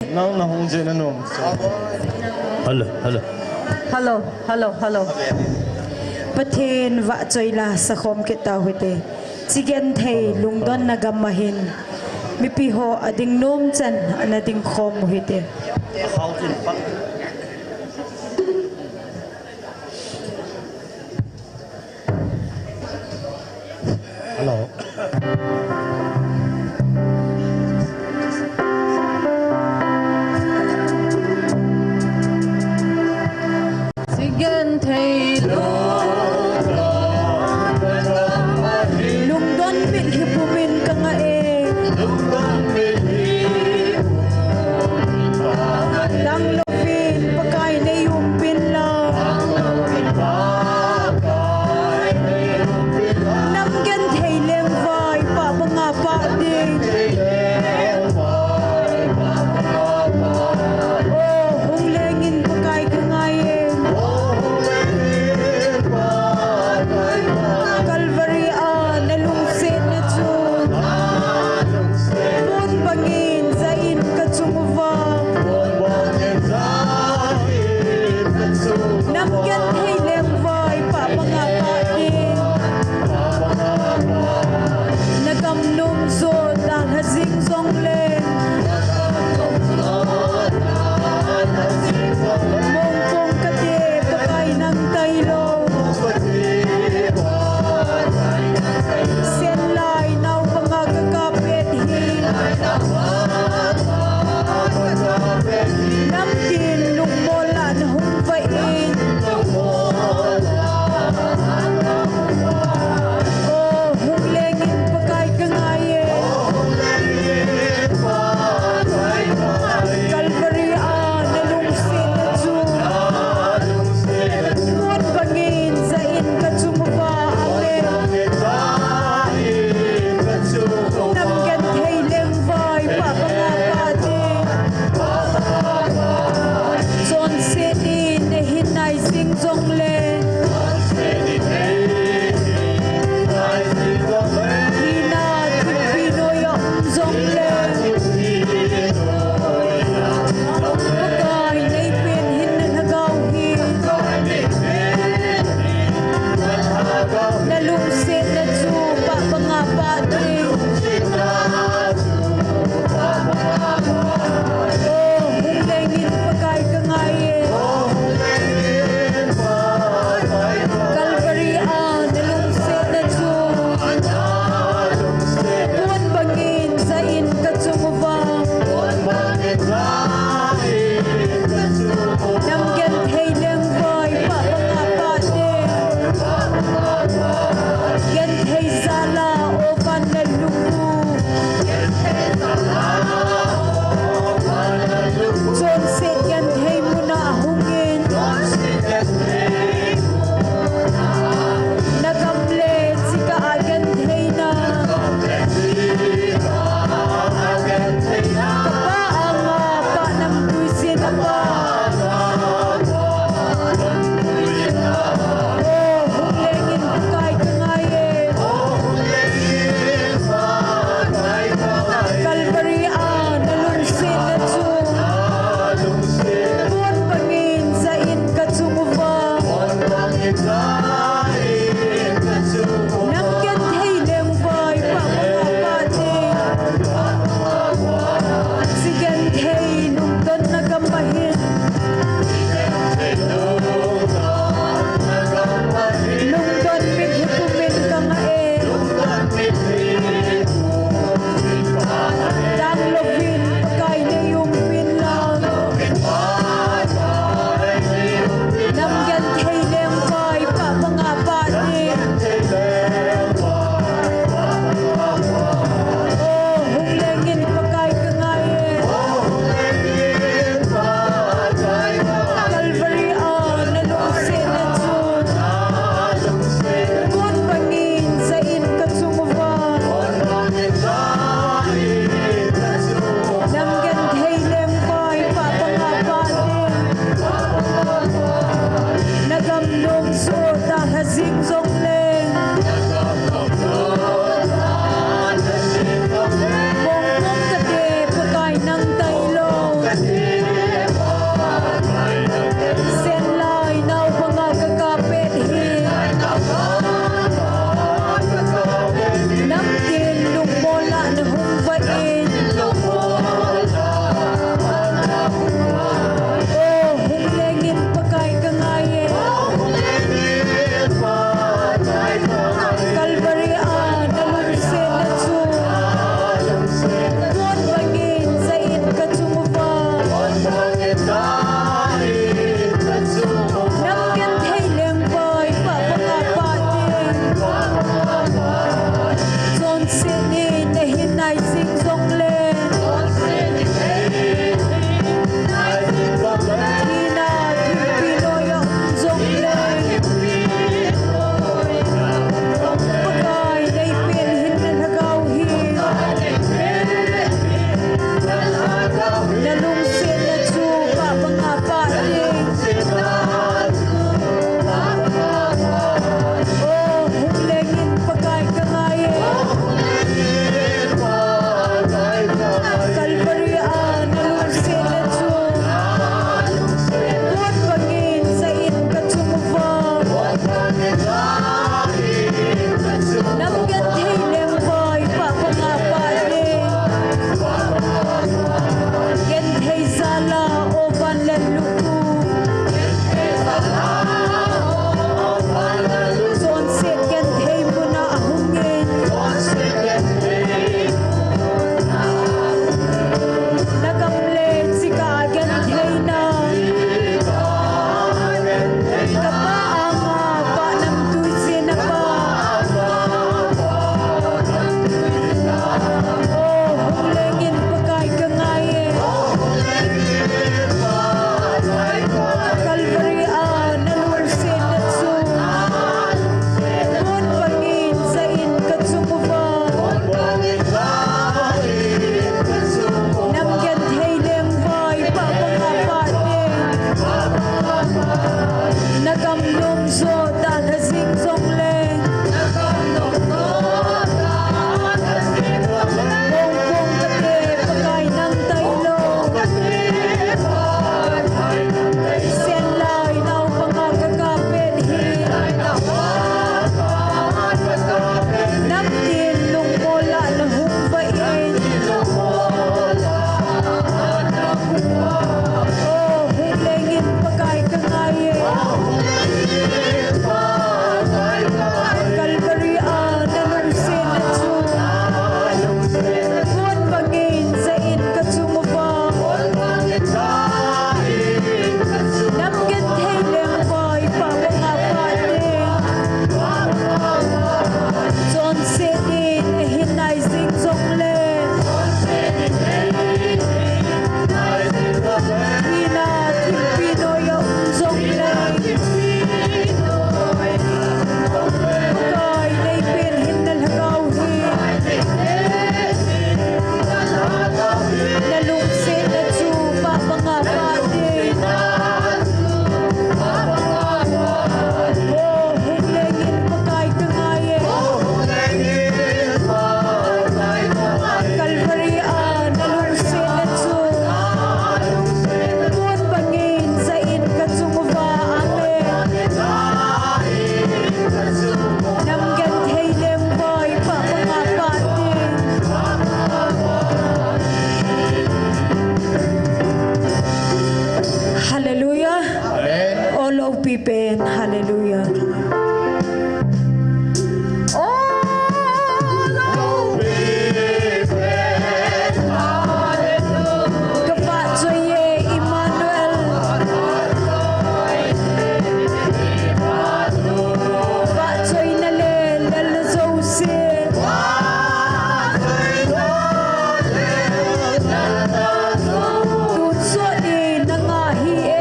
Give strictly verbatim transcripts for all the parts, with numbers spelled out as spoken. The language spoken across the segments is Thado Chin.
Nang na hung je na nom. Hello, hello. Hello, hello, hello. Pathen vahchoi la sakhom kit tau hite. Chigenthei lungdonna gam ahin. Mipi ho ading nom chan ana ding khom u hite. Hello. Chigenthei lo. Lungdon mit hi pumin ka nga e. Dang louvin Pakai nei umpin lang. Nam genthei lengvai Loupi pen, hallelujah. Oh, loupi pen, hallelujah. Ka vahchoi e, Emmanuel. Vahchoina le lalna jouse. Tun sot in na ngah hi e.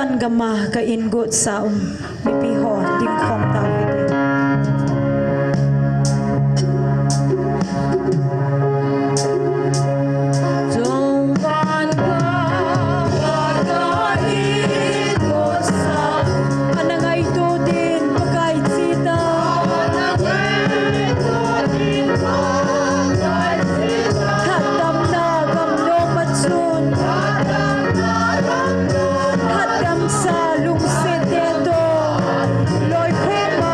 Gam a ka in got sa um mipi ho ding khom tau hite. Ana ngaito din Pakai chita. Lhatdamna gamnom a chun lhatdamsa lungset te toh loikhom a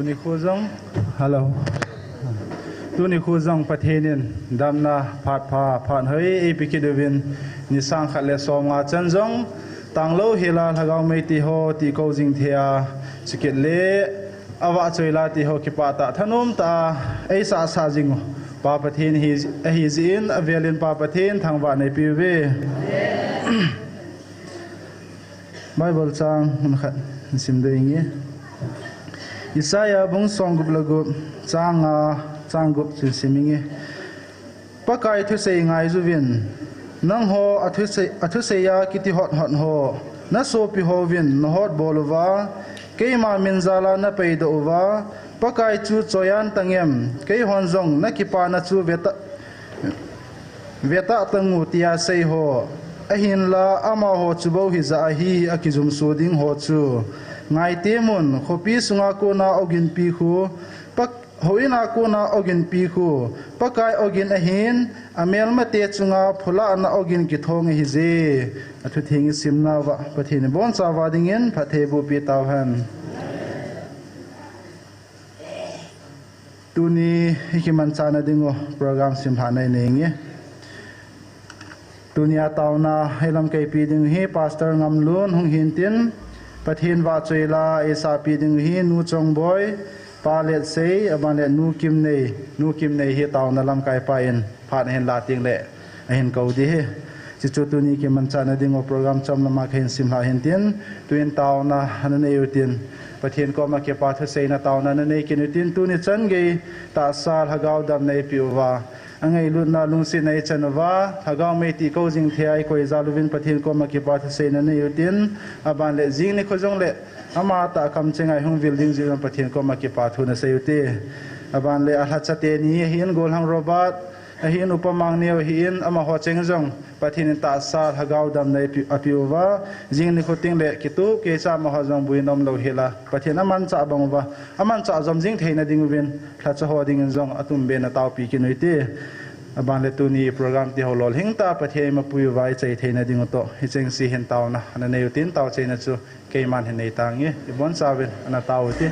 Nikho jong, hello. Tuni kho jong Pathen in damna phat pha, phat hoi eipe kit uvin, ni sang khat le som nga chan jong tanglou hela lhagao mei ti ho ti ko jing thei a, chukit le avahchoi la ti ho kipah tah thanom tah a eisah sah jing u Pa Pathen hi, ahi jeh in avel in Pa Pathen thangvah nei peuve. Bible chang hun khat sim ding inge. Isaiah bung som gup le gup, chang nga, chang gup chu sim inge. Pakai thusei ngai juvin, nangho athusei, athusei a kiti hot hot ho, na sopi hovin na hot bol uva, keima min jal a na peidoh uva, Pakai chu choi-an tang em, keihon jong na kipana chu veta, vetah tang u tia sei ho, ahinla amaho chu bou hijat ahi, akijumso ding ho chu. Ngai temun, khopi sunga kona ogin pi khu, Pak-, houin a kona ogin pi khu, Pakai ogin ahin, amelmate chunga phulahna ogin kithong ahi je. Athutheng isimna uva Pathen in ibonchauva dingin phatthei eiboh peh tauhen. Tuni hi kimanchahna ding u program simlhah nei nei inge. Tuni a taona eilamkai pi ding u hi Pastor Ngamlun hung hin tin, Pathen vahchoi la eisah pi ding u hi Nu Chongboi, Pa Letsei, aban le Nu Kimnei, Nu Kimnei hi taona lamkai pa in phat ahin la teng le ahin kou ding ahi. Chuchu tuni kimanchahna ding u program chom lama kahin simlhah hin tin, tuin taona ana nei u tin, Pathen koma kipa thuseina taona ana nei kit u tin, tuni chan gei tahsa lhagao dam nei peh uva, angailutna lungsetna eichan uva, lhagao mei ti ko jing thei a eikoi jal uvin Pathen koma kipa thuseina nei u tin, aban le jing nikho jong le ama tah kamcheng a eihung vil ding jeh un Pathen koma kipa thu nasei u te. Aban le alhacha teni ahin Golhang Robert, ahin Upa Mangneo ahin, amaho cheng jong Pathen in tahsa lhagao damna apeh, apeh uva, jing nikho teng le kitup keicha amaho jong buina umlou hela, Pathen amanchah bang uva, amanchah jom jing theina ding uvin, lhacha ho dingin jong atumbeh in ataopi kit u hite. Aban le tuni program ti ho lolhing tah a Pathen eimapui uva ichai theina ding u toh, hicheng se hin taona ana nei u tin, taochaina chu keiman hin nei tange, ibonchauvin ana tao u hite.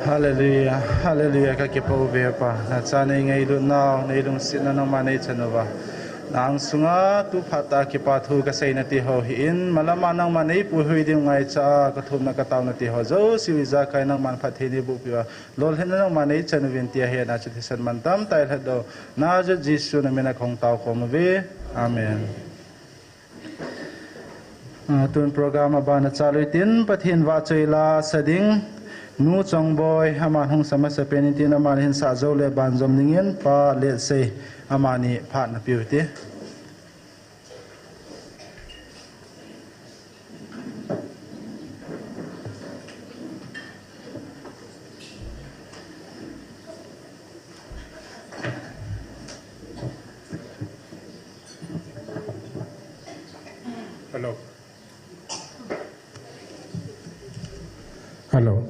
Hallelujah, hallelujah, ka kipa uve Pa. Na cha nei ngailutnau, nei lungsetna nangma nei chan uva. Na angsunga tu phat a kipa thu ka seina ti ho hi in, malama nangma nei puihui ding ngaicha a, ka thumna ka tauna ti ho jouse u ijakai nangman phatthei nei boh piuva. Lolhinna nangma nei chan uvin tia hena chu thisan mantam tah i lhatdoh. Nazareth Jesu na min a ka hung tao khom uve. Amen. Ah, tun program a bana chalu tin Pathen vahchoi la sa ding Nu Chongboi aman hung sa masa pen in tin aman hin sah jou le banjom dingin Pa Letsei amani phat na piu te. Hello. Hello.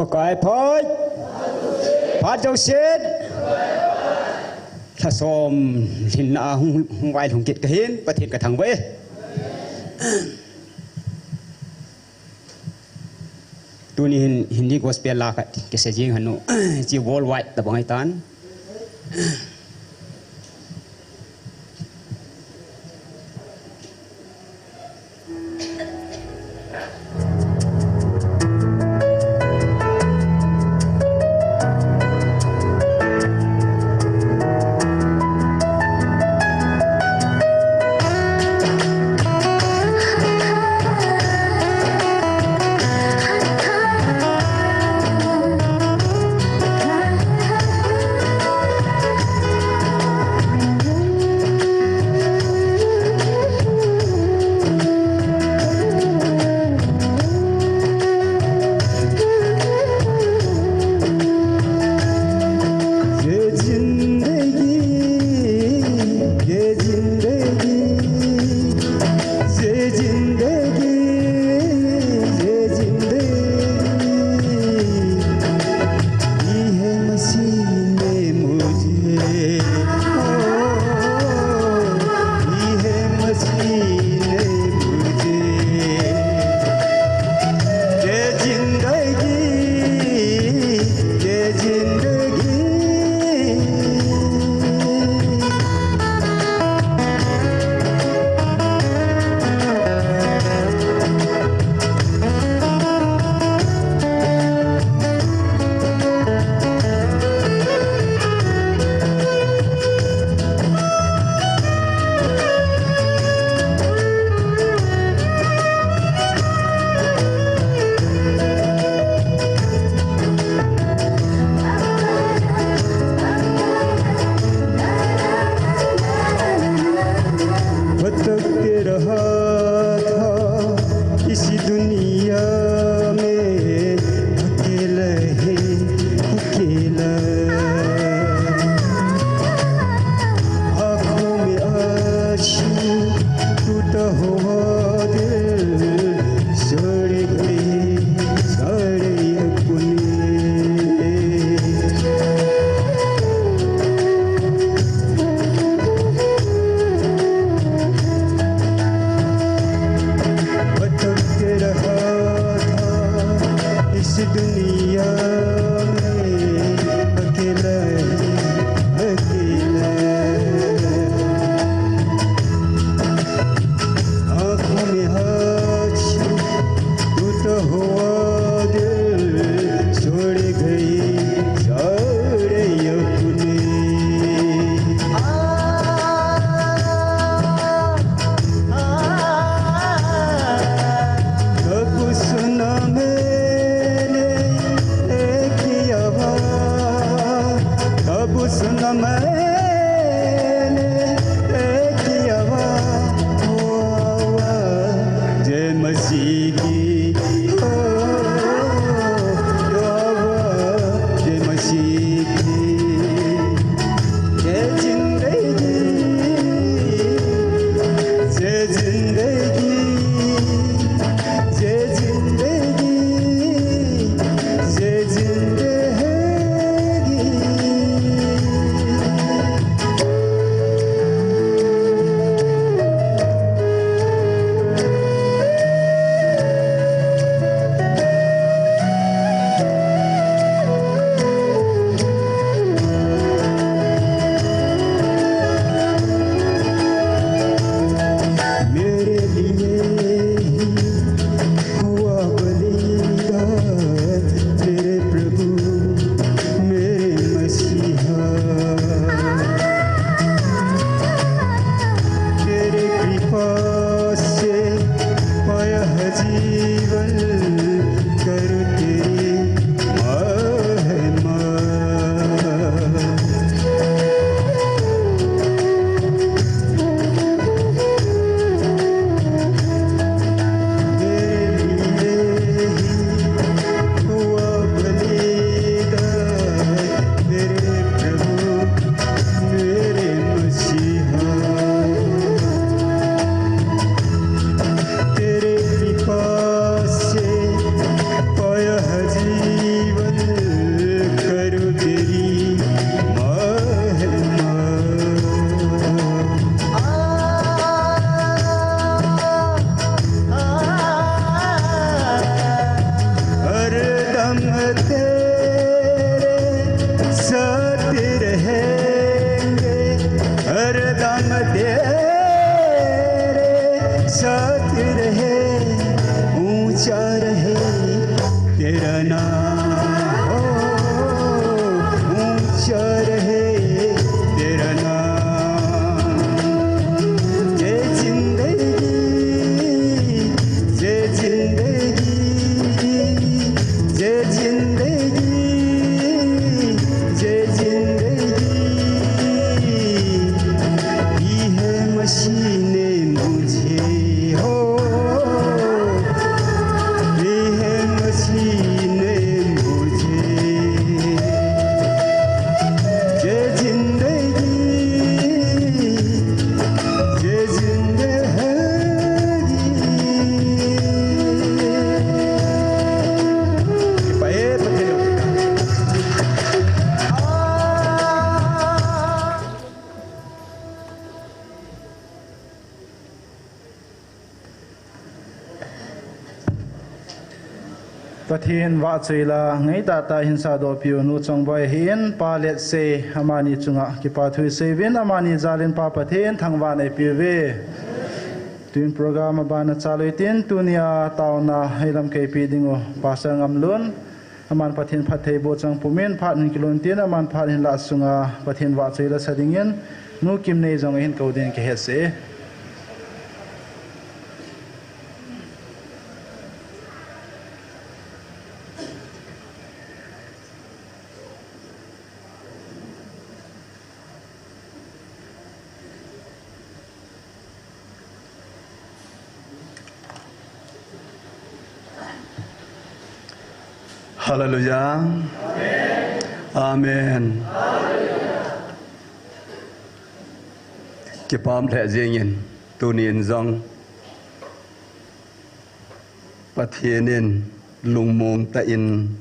Pakai phat. Phat jousen. Lhasom lhinna a hung, hung vailhung kit kahin, Pathen kathangvah e. Tuni hin Hindi gospel la khat kisei jing hanu, chi worldwide tabang ahitan. ये जिंदगी, ये जिंदगी, ये जिंदगी, ये जिंदगी दी है मसीह ने मुझे, ओ, दी है मसीह ने मुझे। ये जिंदगी, ये जिंदगी। भटक रहा था इस दुनिया में अकेला ही अकेला। आंखों में आंसू, टूटा हुआ दिल, सड़ गए सारे अपने। भटक रहा था इस दुनिया में अकेला ही अकेला। आंखों में आंसू, टूटा हुआ दिल, छोड़ गई सारे अपने। आ, आ, तब सुना मैंने एक आवाज, तब सुना मैंने एक आवाज, वो आवाज जय मसीह की, ओ, वो आवाज जय मसीह की। ये जिंदगी, ये जिंदगी, ये जिंदगी, ये जिंदगी। तेरे साथ रहे, ऊंचा रहे तेरा नाम, हो, ऊंचा रहे तेरा नाम। जय जिंदगी, जय जिंदगी, जय जिंदगी, जय जिंदगी। दी है मसीह ने मुझे, हो, दी है मसीह ने मुझे। जय जिंदगी, जय जिंदगी। Kipa e, Pathen in. Pathen vahchoi la, ngai tahtah hin sahdoh piu Nu Chongboi ahin, Pa Letsei, amani chunga kipa thu isei uvin, amani jal in Pa Pathen thangvahna ipe uve. Tun program abana chalou hitin, tunia taona eilamkai peh dingu Pastor Ngamlun, aman Pathen phattheiboh chang pumin, phat hin kilhun tin, aman phat hin lah sunga Pathen vahchoi la sa dingin, Nu Kimnei jong ahin kou din kahet e. Hallelujah. Amen. Kipah lheh jengin, tunin jong Pathen in lungmong tah in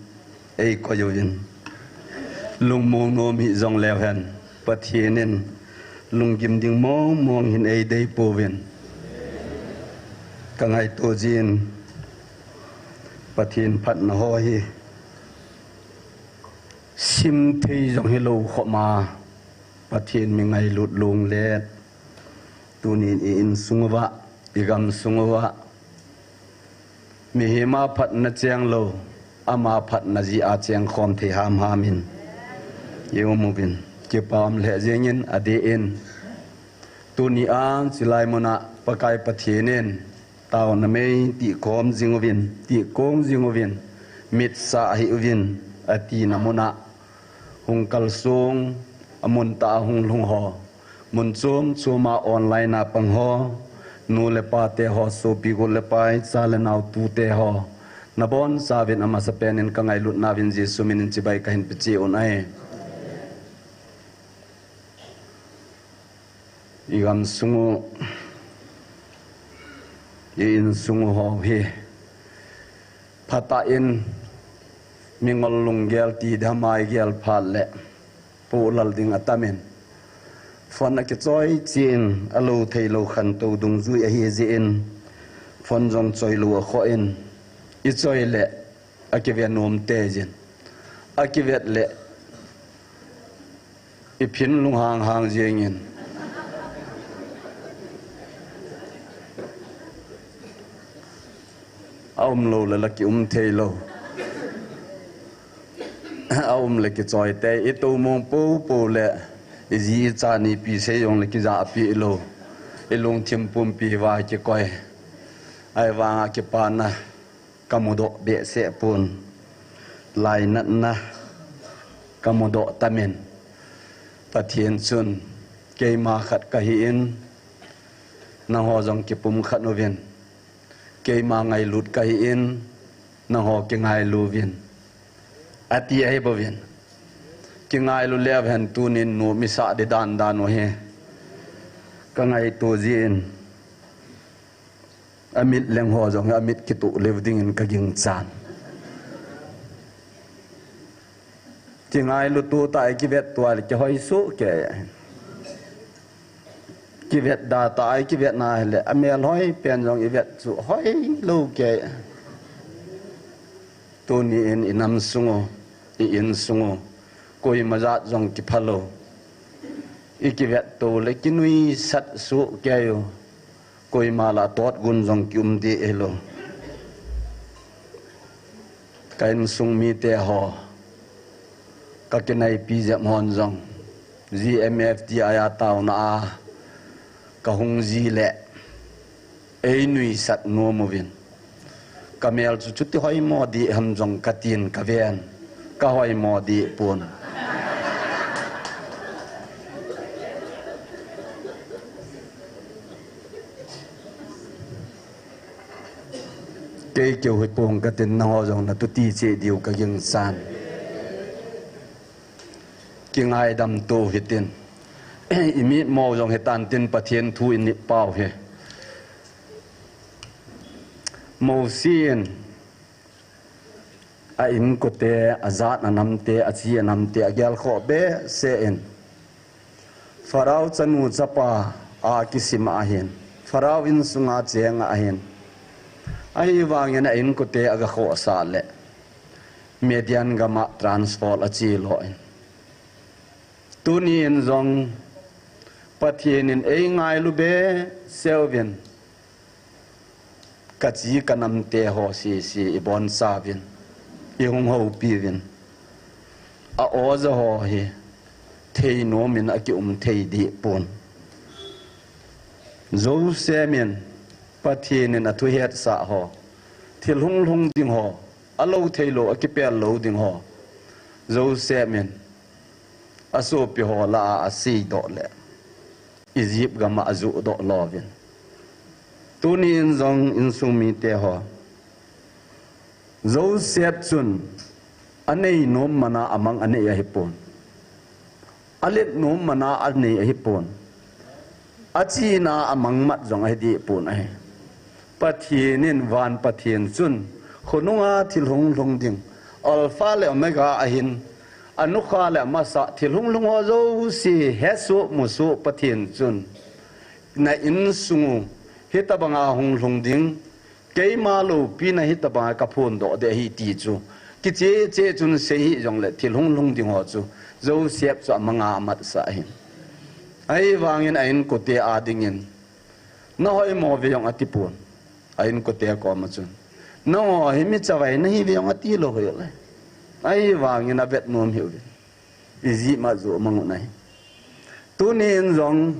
eikoi uvin. Lungmong nom hih jongleu hen, Pathen in lunggim ding mong mong hin eidei pouvin. Ka ngaito jin, Pathen phatna ho hi simthei jong hilou khop ma, Pathen mi ngailut lunglet. Tunin i insung uva, i gamsung uva, mihem a phatna chenglou, ama phatna jeh a chengkhom thei hamham in i um uvin, kipah lheh jengin adeh in. Tuni a chilai muna Pakai Pathen in taona mei tihkhom jing uvin, tihkhong jing uvin, mitsah hih uvin, atina muna hung kalsong, amun tah a hung lhung ho, mun chom chom a online a pang ho, nu le pa te ho, sopi gu le pai, cha le nao tute ho, nabonchauvin amasapen in ka ngailutna uvin Jesu min in chibai kahin pe cheh un ahi. I gamsung u, i insung u ho hi phatah in mingol lunggel ti ding, mai gel phat le poh lal ding atamin, phone akichoi chin, alou theilou khantou dungjui ahi jeh in, phone jong choilou akhoh in, i choi le akive nom tei jin. Akivet le i phin lunghang hang jengin. Aumlou le la kium theilou. Aum le kichoi tei, i tou mong popo le i ji i cha nipi sei jong le kijahpeh lou. I lungthim pumpi va kikoi. Ahivanga kipana kamudoh behseh pon, lainatna kamudoh tamin, Pathen chun, keima khat kahi in, nangho jong kipumkhat uvin, keima ngailut kahi in, nangho kingailu uvin, ati ahi bouvin. Kingailu leu hen tunin nu misah di dandan u hi ka ngaito jin. Amit leng ho jong amit kituh leu dingin ka ginchan. Kingailu tu tah a kivet tua le kihoi soh kei. Kivet da tah a kivet na hile, amelhoi pen jong i vet chu hoilou kei. Tuni in i nam sung u, i insung u, koima jat jong kiphalou. I kivet to le kinuisat suh kei u. Koima lah tot gun jong kium dih hilou. Ka insung mite ho, ka kinaipi jep hon jong, G M F T I a taona a ka hung ji le, ei nuisat nom uvin. Ka mel chu chuti hoimo dih ham jong ka tin ka ven, ka hoimo dih pon. Kei keu hi pong ka tin, nangho jong na tuti che diu ka gingchan. Kingaidam to hitin. I mitmo jong hitan tin Pathen thu in nit pau hi. Mosi in a inkote, a jat a namte, a chi a namte, a gelkhoh behseh in. Pharaoh chanu chapa a kisim ahin. Pharaoh insunga cheng ahin. Ahivangin a inkote a ga khohsah le. Midian gama transfer a chi lo in. Tuni in jong Pathen in ei ngailu behseh uvin. Ka chi ka namte ho sese i boncha uvin, i hung houpi uvin. A oja ho hi thei nom in a kium thei dih pon. Joseph in Pathen in a thu hetsah ho, thil hunglhung ding ho, a lo thei lou, a kipel lou ding ho, Joseph in a sopi ho lah a, a seidoh le, Egypt gama a juhdoh lo uvin. Tuni in jong insung mite ho, Joseph chun a nei nom mana a mang a nei ahi pon. A let nom mana a nei ahi pon. A china a mang mat jong ahi dih pon ahi. Pathen in, van Pathen chun, khonunga thil hunglhung ding, Alpha le Omega ahin, a nukha le a masa, thil hunglhung ho jouse hesoh musoh Pathen chun, na insung u hitabanga hunglhung ding, keima loupina hitabanga ka phondoh ding ahi ti chu, kiche che chun sei hih jongle thil hunglhung ding ho chu Joseph chu a manga a matsah ahin. Ahivangin a inkote a dingin, na hoimo ve jong ati pon. A inkote koma chun, nangho hi mi chavai nahi ve jong ati lou hoi le. Ahivangin a vet nom hih uvin. Egypt ma juh mang u ahi. Tuni in jong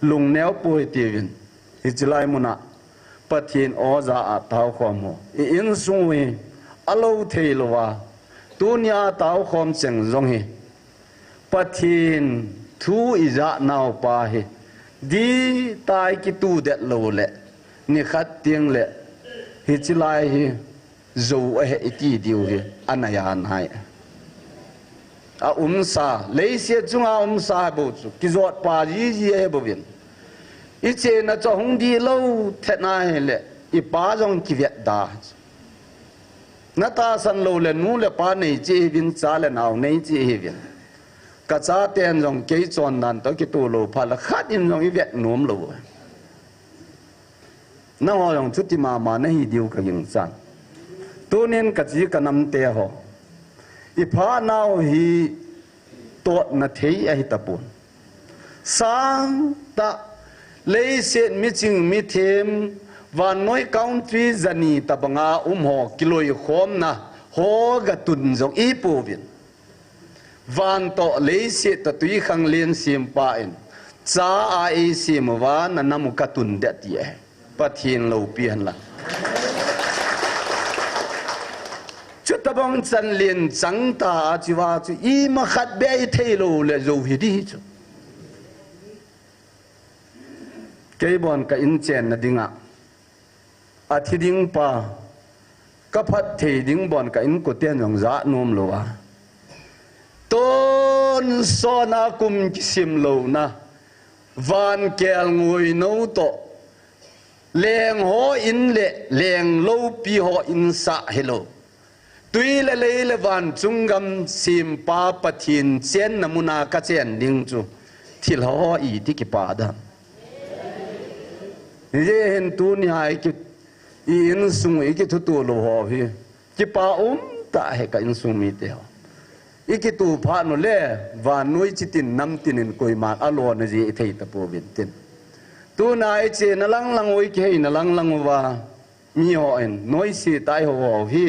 lungneo poi tiuvin. Hiche lai muna Pathen oja a taokhom ho, i insung u hi a lo thei louva, tunia taokhom cheng jong hi Pathen thu i ja naupa hi, dihtah i kitudet lou le, nikhat teng le, hiche lai hi, jou ahi i ti diu hi, a nai a nai. A umsa, leiset chunga umsa bou chu, kijotpa jiji ahi bouvin. I chena chu hung dih lou thet ahile, i pa jong kivet da. Na tahsan lou le nu le pa nei cheh hiuvin, cha le nao nei cheh hiuvin. Ka chaten jong kei chondan toh kitoh lou phat le khat in jong i vet nom lou. Nangho jong chuti mama nahi diu ka gingchan. Tunin ka chi ka namte ho, i phatnau hi totna thei ahi tapon. Sangtah, leiset miching mithem, vannoi country jani tabanga um ho kiloikhomna ho ga tun jong i pouvin. Van toh leiset toh twikhanglen sempa in, cha a eisem uva na nam u ka tun ding ati e. Pathen loupi hen lang. Chutabang chanlen chang ta a chi uva chu ima khat beh i thei lou le jou hi ding hi chu. Kei bon ka in chenna dinga, a thi ding pa, ka phat thei ding bon ka inkoten jong ja nom lou a. Tonsot na kum kisim louna, van kelngoi nou toh, leng ho in le leng loupi ho in sah hilou. Tui le lei le van chung gam sempa Pathen chenna muna ka chen ding chu thil ho iti kipa dam. Hijeh hin tunia i ki, i insung i kithutuh lou ho hi kipa um tah e ka insung mite ho. I kituh phat nu le, vannoi chitin namtin in koiman alona ji i thei tapouvin tin. Tuna i chena langlang u, i kiheina langlang uva, mi hon noise tah i ho u hi,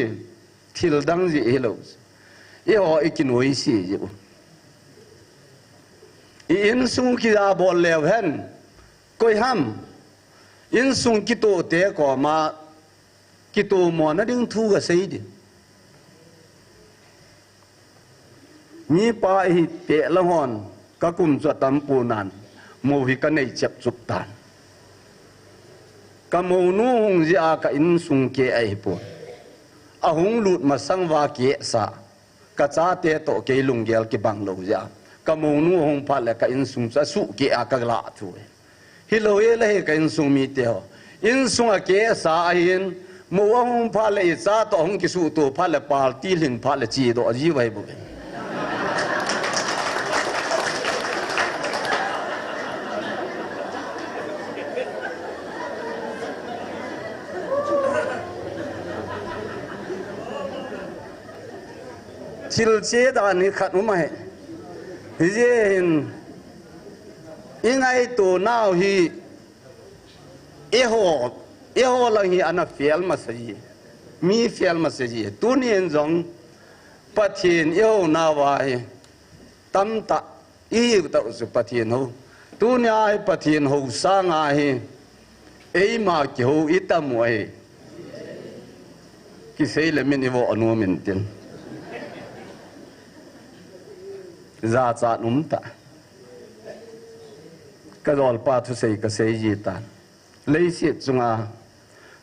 thil dang ji hilou. I ho i kinoise ji u. I insung kija bol leu hen, koi ham, insung kitoh te koma, kitoh mona ding thu kasei di. Mipa ihi teh le hon, ka kum chu atam pu nan, mou hi ka nei chep chup tan. Ka mounu hung jia ka insung keh ahi pon. Ahung lut masang uva keh sa, ka chate toh kei lunggel kibang lou jia. Ka mounu ahung phat le ka insung chu asuh keh a ka lah thu. Hilou e, la hi ka insung mite ho. Insung a keh sa ahin, mou ahung phat le i cha toh ahung kisuhto phat le party lhin phat le chedoh ji uva hi bu. Thil che dan hi khat um ahi. Hijeh hin, i ngaito nau hi, eiho, eiho lang hi ana fel masa ji. Mi fel masa ji. Tunin jong Pathen eiho nauva hi tamtah i hiu tah u chu Pathen hou. Tunia hi Pathen hou sanga hi eima kihou i tam u ahi. Kisei le min i voh nom in tin. Jachat um tah. Ka jolpa thusei kasei ji tan. Leiset chunga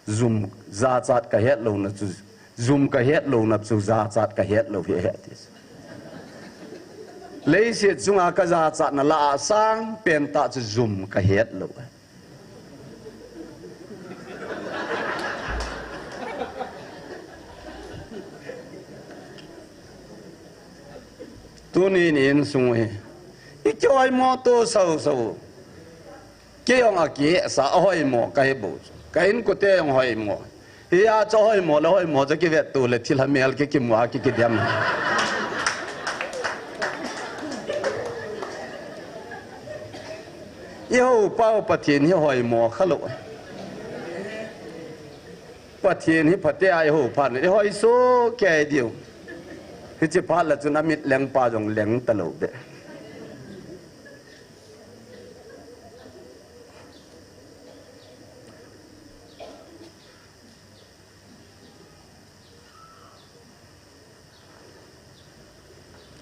jum jachat ka het louna chu, jum ka het louna chu jachat ka het lou hi ahi ati. Leiset chunga ka jachatna lah a sang pen tah chu jum ka het lou. Tunin insung hi i kihoimo to sau sau. Kei jong akeh sa ahoimo kahi bou chu. Ka inkote jong hoimo. Hia chu ahoimo le hoimo chu kivet to le thilha mel ki kimu a ki kidem. I houpa u Pathen hi hoimo khalou. Pathen hi phatea i hou phat le i hoi soh kei diu. Hiche phat le chun amit lengpa jong leng talou de.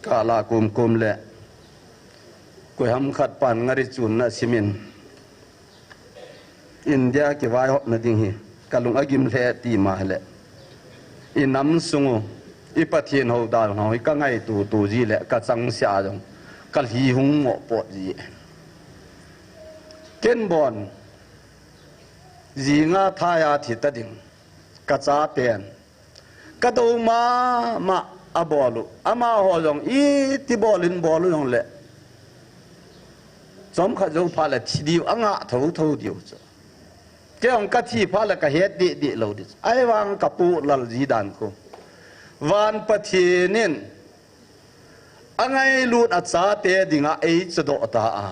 Kala kum kum le koiham khat pan ngari chunna simin India kivaihopna ding hi kalung agim lheh ti ma le. I nam sung u, i Pathen hou dalhau hi ka ngaito to ji le ka changseh a jong ka lhi hung moh pot ji. Ken bon, jinga thai a thi ta ding, ka chaten, ka dou mama abol u, amaho jong iti bol in bol u jong le, chomkhat jou phat le thi diu, angah thotho diu chu. Kei jong ka thi phat le ka het deh deh lou ding. Ahivang ka pu lal ji dan khu. Van Pathen in angailut a chate dinga eichadoh ta a.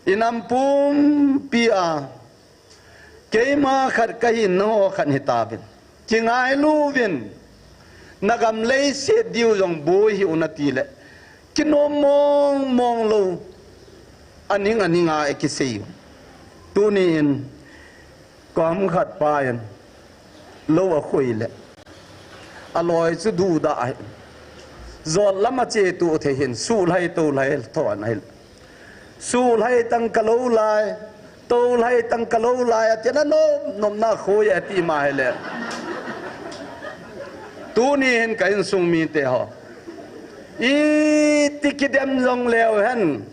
I nam pumpi a. Keima khat kahin, nangho khat hitauvin. Kingailu uvin. Nagam leiset diu jong boi hiu nati le. Kinom mong mong lou. Aning aning a ikisei u. Tuni in, koiham khat pa in, lou akhoi le. Aloi chu duda ahi. Jot lam a chetu thei hin, suhlhai tolhai thon ahi. Suhlhai tang kalou lai, tolhai tang kalou lai, ati na nom, nom na khoi ati ma hi le. Tuni hin ka insung mite ho. Iti kidem jong leu hen.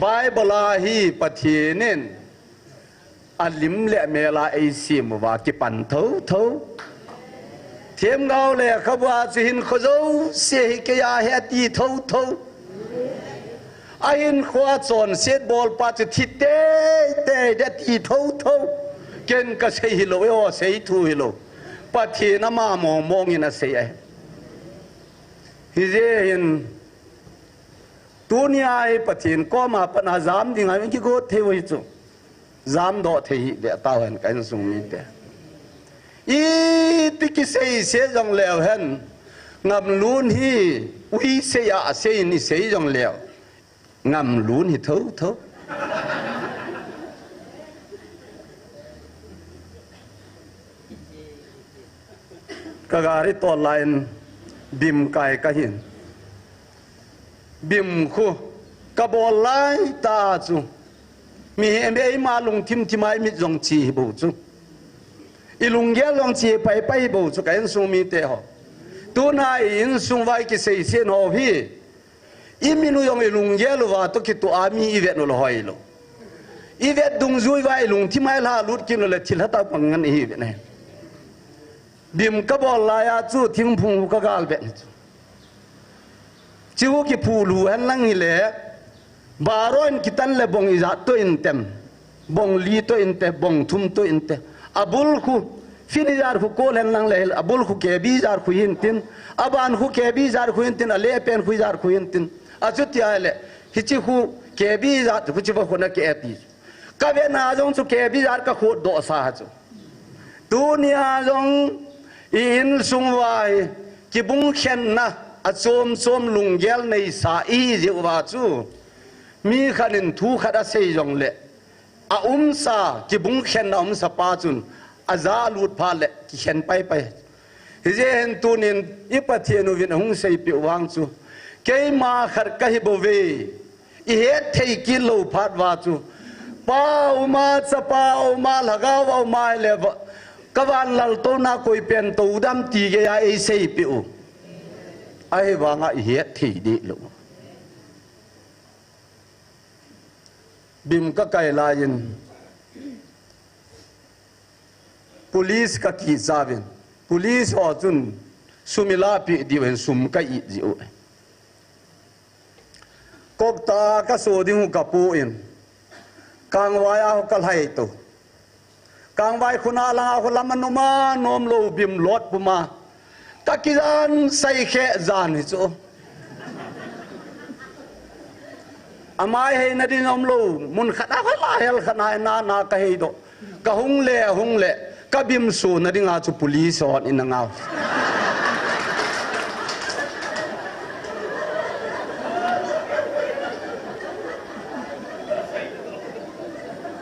Bible a hi Pathen in alim le amel a eisem uva kipan thotho. Themgao lekhabua chu hinkho jouse hi kei a ahi ati thotho. Ahinkhoa chonset bolpa chu thi teitei ding ati thotho. Ken kasei hilou, eiho sei thu hilou. Pathen ama mong mong in asei ahi. Hijeh hin, tunia hi Pathen koma pat a jam dinga kigot thei u hi chu. Jamdoh thei hih ve tauhen ka insung mite. Iti kisei sei jong leu hen, ngamlun hi, ui sei a sei ni sei jong leu. Ngamlun hi thotho. Ka gari tol laiyin bim kai kahin. Bim khu ka bol lai ta chu. Mihem eima lungthim thim a imit jong chi hi bou chu. I lunggel jong chi pai pai hi bou chu ka insung mite ho. Tuna i insung uva i kisei sei ho hi. I min u jong i lunggel uva toh kitoh a mi i vet u le hoilou. I vet dungjui uva i lungthim a i lha lut kit u le thil hatah pang ngen i hi vet ne. Bim ka bol laiya chu thingphung u ka gal vet ni chu. Chi u kiphu lu hen lang hile, baroin kitan le bong ijat toh in tem. Bong li toh inte, bong thum toh inte. Abul khu, fin ijat khu kol hen lang le, abul khu K B ijat khu hintin. Aban khu K B ijat khu hintin, alehpen khu ijat khu hintin. Achuti ahile, hichi khu K B ijat khu chiva khu na ke ati. Ka vena jong chu K B ijat ka khut doh sa chu. Tunia jong i insung uva hi, kibung khenna, achom chom lunggel neisa i hi jeh uva chu. Mi khat in thu khat asei jong le. A umsa, kibung khenna umsa pa chun, aja lut phat le, kikhen pai pai. Hijeh hin tunin, i Pathen uvin ahung seipeh u vang chu, keima khat kahi bou ve, i het thei kit lou phat uva chu, Pa uma, Chapa uma, Lhagao uma le va, ka van laltouna koi pen to dam ti geiya ei seipeh u. Ahivanga i het thei deh lou. Bim ka kai laiyin, police ka kicha uvin, police ho chun sum i lahpeh diu hin sum ka it jiu. Kop tah a ka so ding u ka pu in, kangvai a ho ka lhai to. Kangvai khuna langa khu lam a numa nom lou bim lot puma. Ka kijan sai khe jan hi chu. Amai heina ding um lou, mun khat a khat la hel khat na na na ka hei doh. Ka hung le, hung le, ka bim suna dinga chu police hon in angau.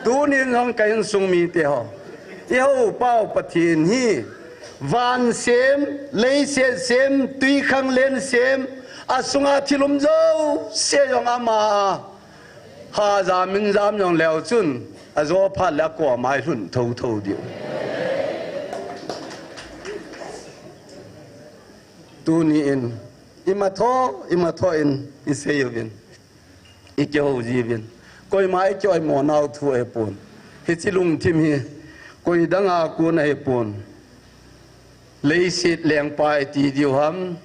Tunin jong ka insung mite ho. I hou pau Pathen hi van sem, leiset sem, tuikhanglen sem, asunga thil um jouse jong ama. Haja min jam jong leu chun, ajo phat le akoma i lhun thotho diu. Tuni in, imatho, imatho in, i sei uvin. I kihou jiuvin. Koima i kioimo nau thu ahipon. Hichi lungthim hi, koi danga kon ahipon. Leiset lengpa i ti diu ham.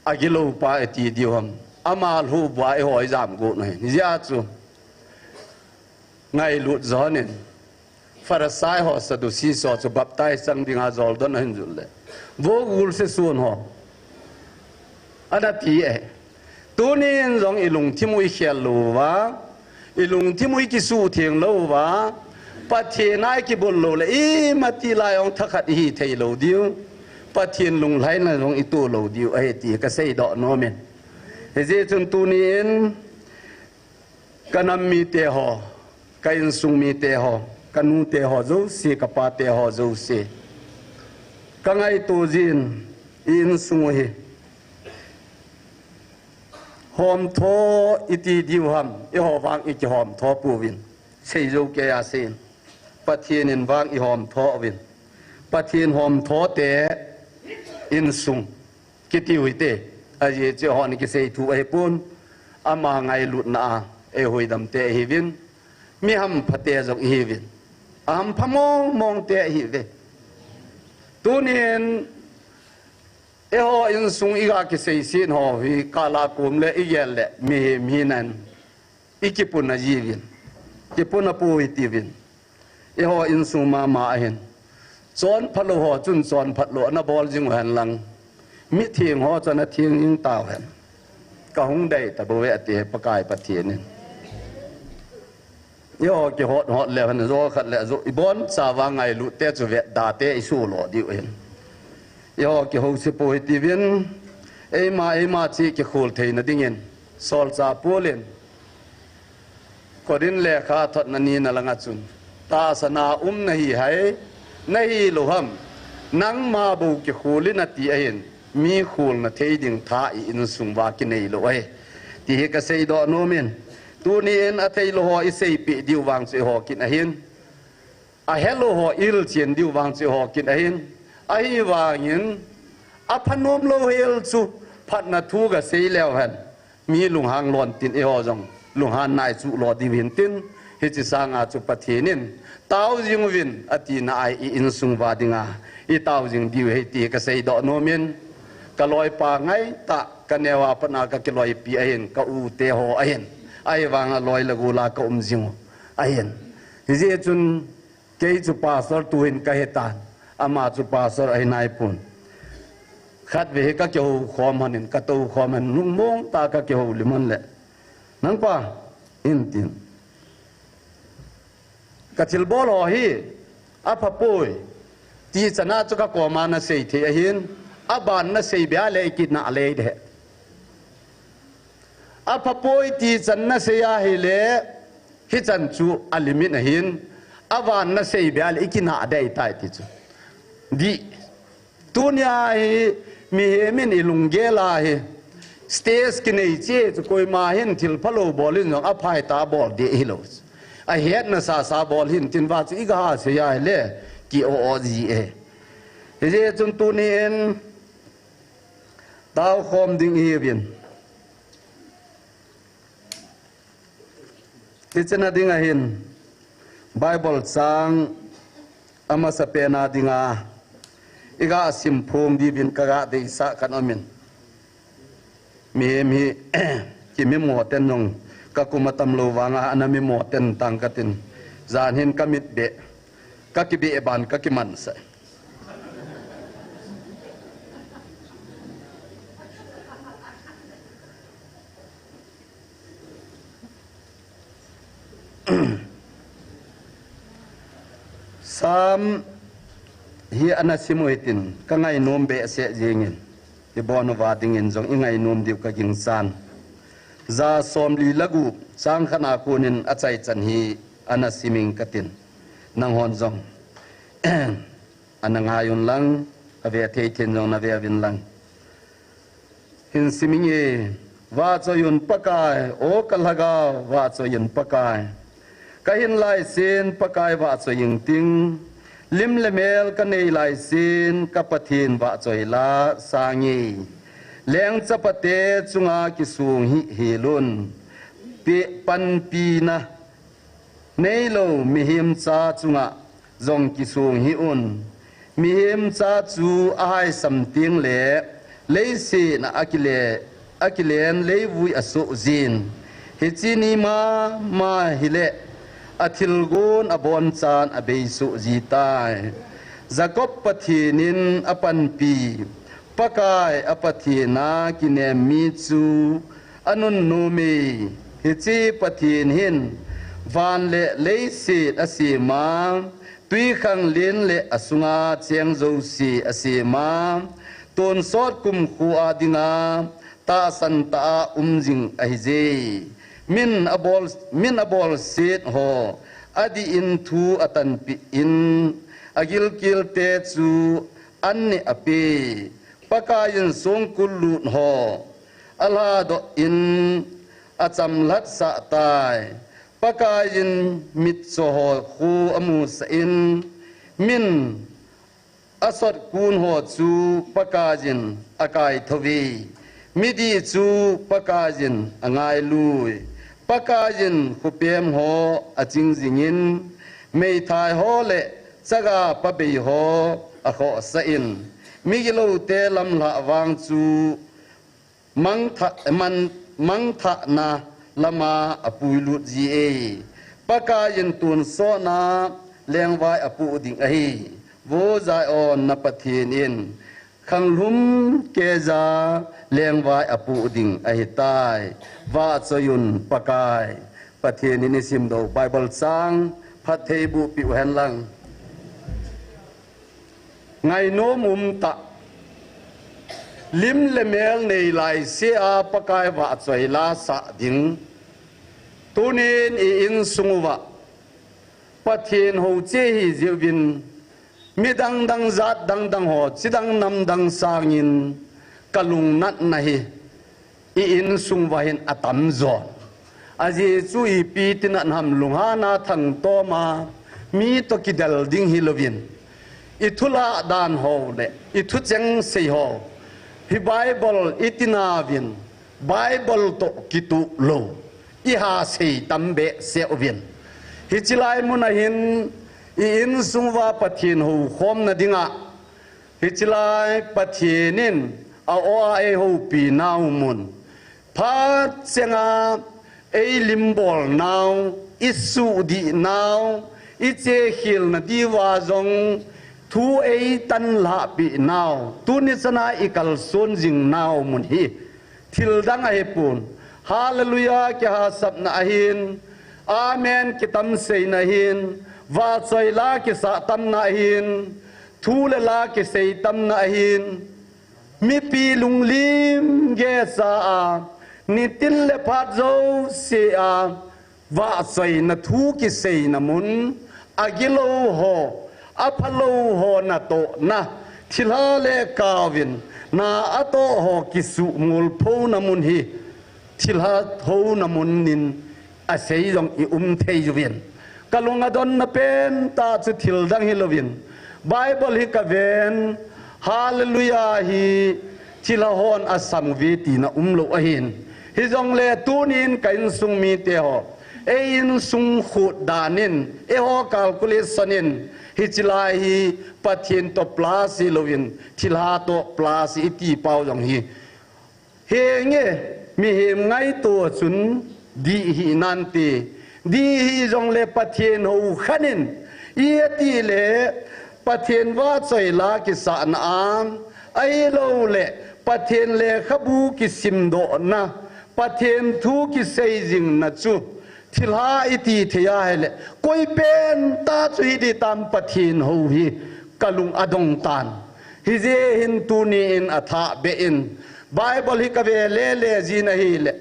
Agilou pa i ti diu ham. Ama lhuh bua i hoi jam got u ahi. Hijeh chun. Ngailut jonin. Pharisai ho Sadducee ho chu baptize chang dinga joldon ahin jut le. Vo gul se sun ho. Ana ti e. Tunin jong i lungthim u i khel lou va. I lungthim u i kisuhtheng lou va, Pathen a i kibol lou le, imati lai jong thakhat i hi thei lou diu. Pathen lunglhaina jong i toh lou diu, ahi ti ka seidoh nom in. Hijeh chun tuni in, ka nam mite ho, ka insung mite ho, ka nute ho jouse, ka pate ho jouse. Ka ngaito jin, i insung u hi. Homtho i ti diu ham, eiho vang i kihomtho pouvin. Seijou keiya seiyin. Pathen in vang i homtho uvin. Pathen homtho te insung. Kiti u hite. Ajeh chu eihon i kisei thu ahipon. Ama ngailutna a. Eiho idam te ahiuvin. Mi hampha te jong ihiuvin. Ahampha mong mong te ahiuve. Tunin Eiho insung i ga kiseiset ho hi kala kom le i gel le mihem hinan i kipuna jiuvin. Kipuna pou i tiuvin. Eiho insung mama ahin. Chonphat lou ho chun chonphat lou ana bol jing u hen lang. Mitheng ho chu ana theng jing tauhen. Kahung dei tabouve ati Pakai Pathen in. Eiho kihot hot leu hen, jo khat le jo, ibon chauva ngailut te chu vetda te isoh lo diu ahin. Eiho kihouse pou hitiuvin, eima, eima cheh kikhol theina dingin, solchah Paul in, Corinth lekha thotna nina langa chun, tahsan a um nahi hai, nahi lou ham, nangma bou kikhol in ati ahin, mi kholna thei ding tha i insung uva kinei lou ahi. Ti hi kaseidoh nom in, tuni in athei lou ho iseipeh diu vang chu eiho kin ahin. Ahelou ho ihilchen diu vang chu eiho kin ahin. Ahivangin, aphanom lou hel chu phatna thu kasei leu hen. Mi lunghang lon tin eiho jong lunghan nai chu lo diu hin tin. Hiche sanga chu Pathen in tao jing uvin atina ahi i insung uva dinga. Itao jing diu ahi ti kaseidoh nom in. Kaloipa ngaitah, kaneo a pat a kakiloipi ahin, ka u te ho ahin. Ahivanga loi le gol a kaum jing u ahin. Hijeh chun, Kei chu pastor tuhin kahitan, ama chu pastor ahi naipon. Khatvei hi kakihou khom hon in, katou khom hon in, lungmong tah a kakihoulim hon le, "Nangpa," in tin, "kathilbol ho hi apha poi, ti chan a chu kakoma nasei thei ahin, aban nasei bia le ikinah le ideh. Apha poi ti chan nasei ahile, hichan chu alimit ahin, aban nasei bia le ikinah dei tai," ti chu. Di, tunia hi mihem in ilunggel a hi, stage kinei cheh chu koima hin thil phalou bol in jong aphai tah a bol ding hilou. Ahetna sasa bol hin tin uva chu igah sei ahile, ki-o-o ji e. Hijeh chun tuni in, tao khom ding ihiuvin. Hiche na ding ahin, Bible chang amasapen a dinga, igah simphong diuvin kagah deisah khat aumin. Mihem hi, kimimo ten jong, kakum atam lou vanga, ana mimo ten tang katin. Jan hin kamit beh, kakibeh ban, kakimansah. Sam hi ana sim u hitin, kangainom behseh jingin, ibon uva dingin jong ingainom diu kagingchan. Ja somli le gup, chang khat a konin achaichan hi ana sim ing katin, nanghon jong ana ngai un lang, ave thei thei in jong nave uvin lang. Hin sim inge, vahchoi un Pakai, O ka lhagao, vahchoi un Pakai. Kahin laisen Pakai vahchoi ingting, lim le mel kanei laisen ka Pathen vahchoi la sange. Leng chapate chunga kisong hih hel un, peh panpina neilou mihem cha chunga jong kisong hih un. Mihem cha chu ahaisam teng le leiset a akile, akilen leivui asoh jin. Hiche ni mama hile athilgon abonchan abeisoh ji tai. Jacob Pathen in apanpi, Pakai a Pathen a kinem mi chu anunnom e. Hiche Pathen hin van le leiset asem a, twikhanglen le asunga cheng jouse asem a, tonsot kumkho a dinga tahsan tah a um jing ahije. Min abol, min abolset ho adih in thu atanpeh in, agilkel te chu an neh ape. Pakaiyin songkul lut ho alhadoh in achamlhat sah tai. Pakaiyin mitcho ho khu amusah in, min asotkun ho chu Pakaiyin akaithou ve. Midih chu Pakaiyin angailui. Pakaiyin khopem ho aching jingin, meithai ho le chaga pabei ho akhohsah in, migiloute lamlhah vang chu mangthah, man, mangthahna lama apuilut ji e. Pakaiyin tonsotna lengvai apoh ding ahi. Vo Zion na Pathen in Khanglhum keija lengvai apoh ding ahitai. Vahchoiyun Pakai. Pathen in isimdoh Bible chang phattheiboh peh uhen lang. Ngainom umtah. Lim le mel nei laisea Pakai vahchoi la sah ding. Tunin i insung uva Pathen hou che hijeh uvin, mi dangdang jat dangdang ho, chidang namdang sangin kalungnatna hi i insung uva hin atamjo. Ajeh chu ipi tina ham, lunghanna thangtom a mi toh kidel ding hilouvin, i thulah dan ho le i thucheng sei ho hi Bible i tinauvin, Bible toh kitoh lou i ha sei tam behseh uvin. Hiche lai mun ahin i insung uva Pathen houkhomna dinga, hiche lai Pathen in a-o a eihoupi nau mun, phat chenga eilimbolnau, isuhdih nau, ichekhelna diuva jong thu eitanlhah peh nau, tuni chana ikalson jing nau mun hi thildang ahipon, Hallelujah kihasapna ahin, Amen kitam seina ahin, vahchoi la kisah tamna ahin, thu le la kisei tamna ahin, mipi lunglim geija a, nitin le phat jousea vahchoina thu kiseina mun, agilou ho, aphalou ho natohna, thilha le kauvin na atoh ho kisuhmolphona mun hi thilha houna mun in asei jong i um thei uvin. Kalung adonna pentah chu thildang hilouvin, Bible hi kaven, Hallelujah hi thilha hon asam uve tina umlou ahin. Hijongle tunin ka insung mite ho, ei insung khut danin, eiho calculation in, hiche lai hi Pathen toh plus hilouvin, thilha toh plus iti pau jong hi, henge, mihem ngaito chun dih hih nante. Dih hih jongle Pathen hou khat in, iti le Pathen vahchoi la kisahna a, ahilouleh Pathen lekhabu kisimdohna, Pathen thu kisei jingna chu thilha iti thei ahile, koi pentah chu hiding tam Pathen hou hi kalung adong tan. Hijeh hin tunin athah beh in, Bible hi kave lele jin ahile,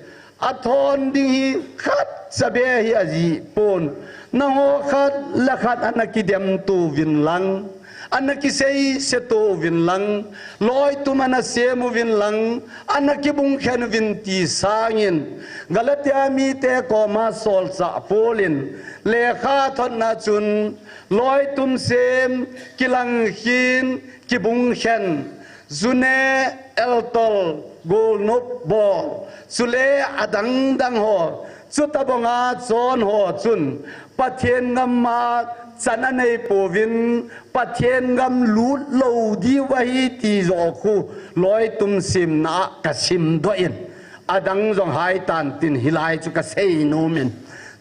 athon ding hi khatcha beh hi ajih pon. Nangho khat le khat ana kidem to uvin lang, ana kisei se to uvin lang, loitum ana sem uvin lang, ana kibung khen uvin ti sangin, Galatia mite koma solchah Paul in lekha thotna chun, loitum sem, kilang khin, kibung khen, ju ne, eltol, golnop bol, chule adang dang ho, chutabanga chon ho chun Pathen gam a chan anei pouvin, Pathen gam lut lou diu ahi ti joh khu loitum simna a kasimdoh in, adang jong haitan tin hilai chu kasei nom in.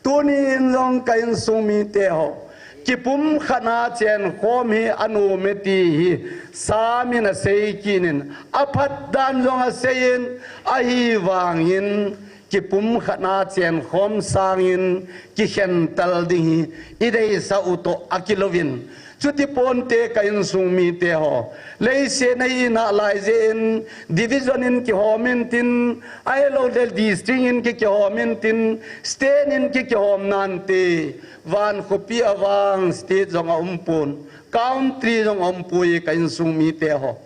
Tunin jong ka insung mite ho, kipumkhat a chenkhom hi anom e ti hi Sam in asei kit in, aphat dan jong asei in, ahivangin kipumkhat a chenkhom sangin kikhentel ding hi ideisah u toh akilouvin. Chuti ponte ka insung mite ho, leiset a i nalai jeh in, division in kihom intin, ahilouleh district in ki, kihom intin, state in ki, kihom nante, van khopi a vang state jong aumpon, country jong aumpoi ka insung mite ho.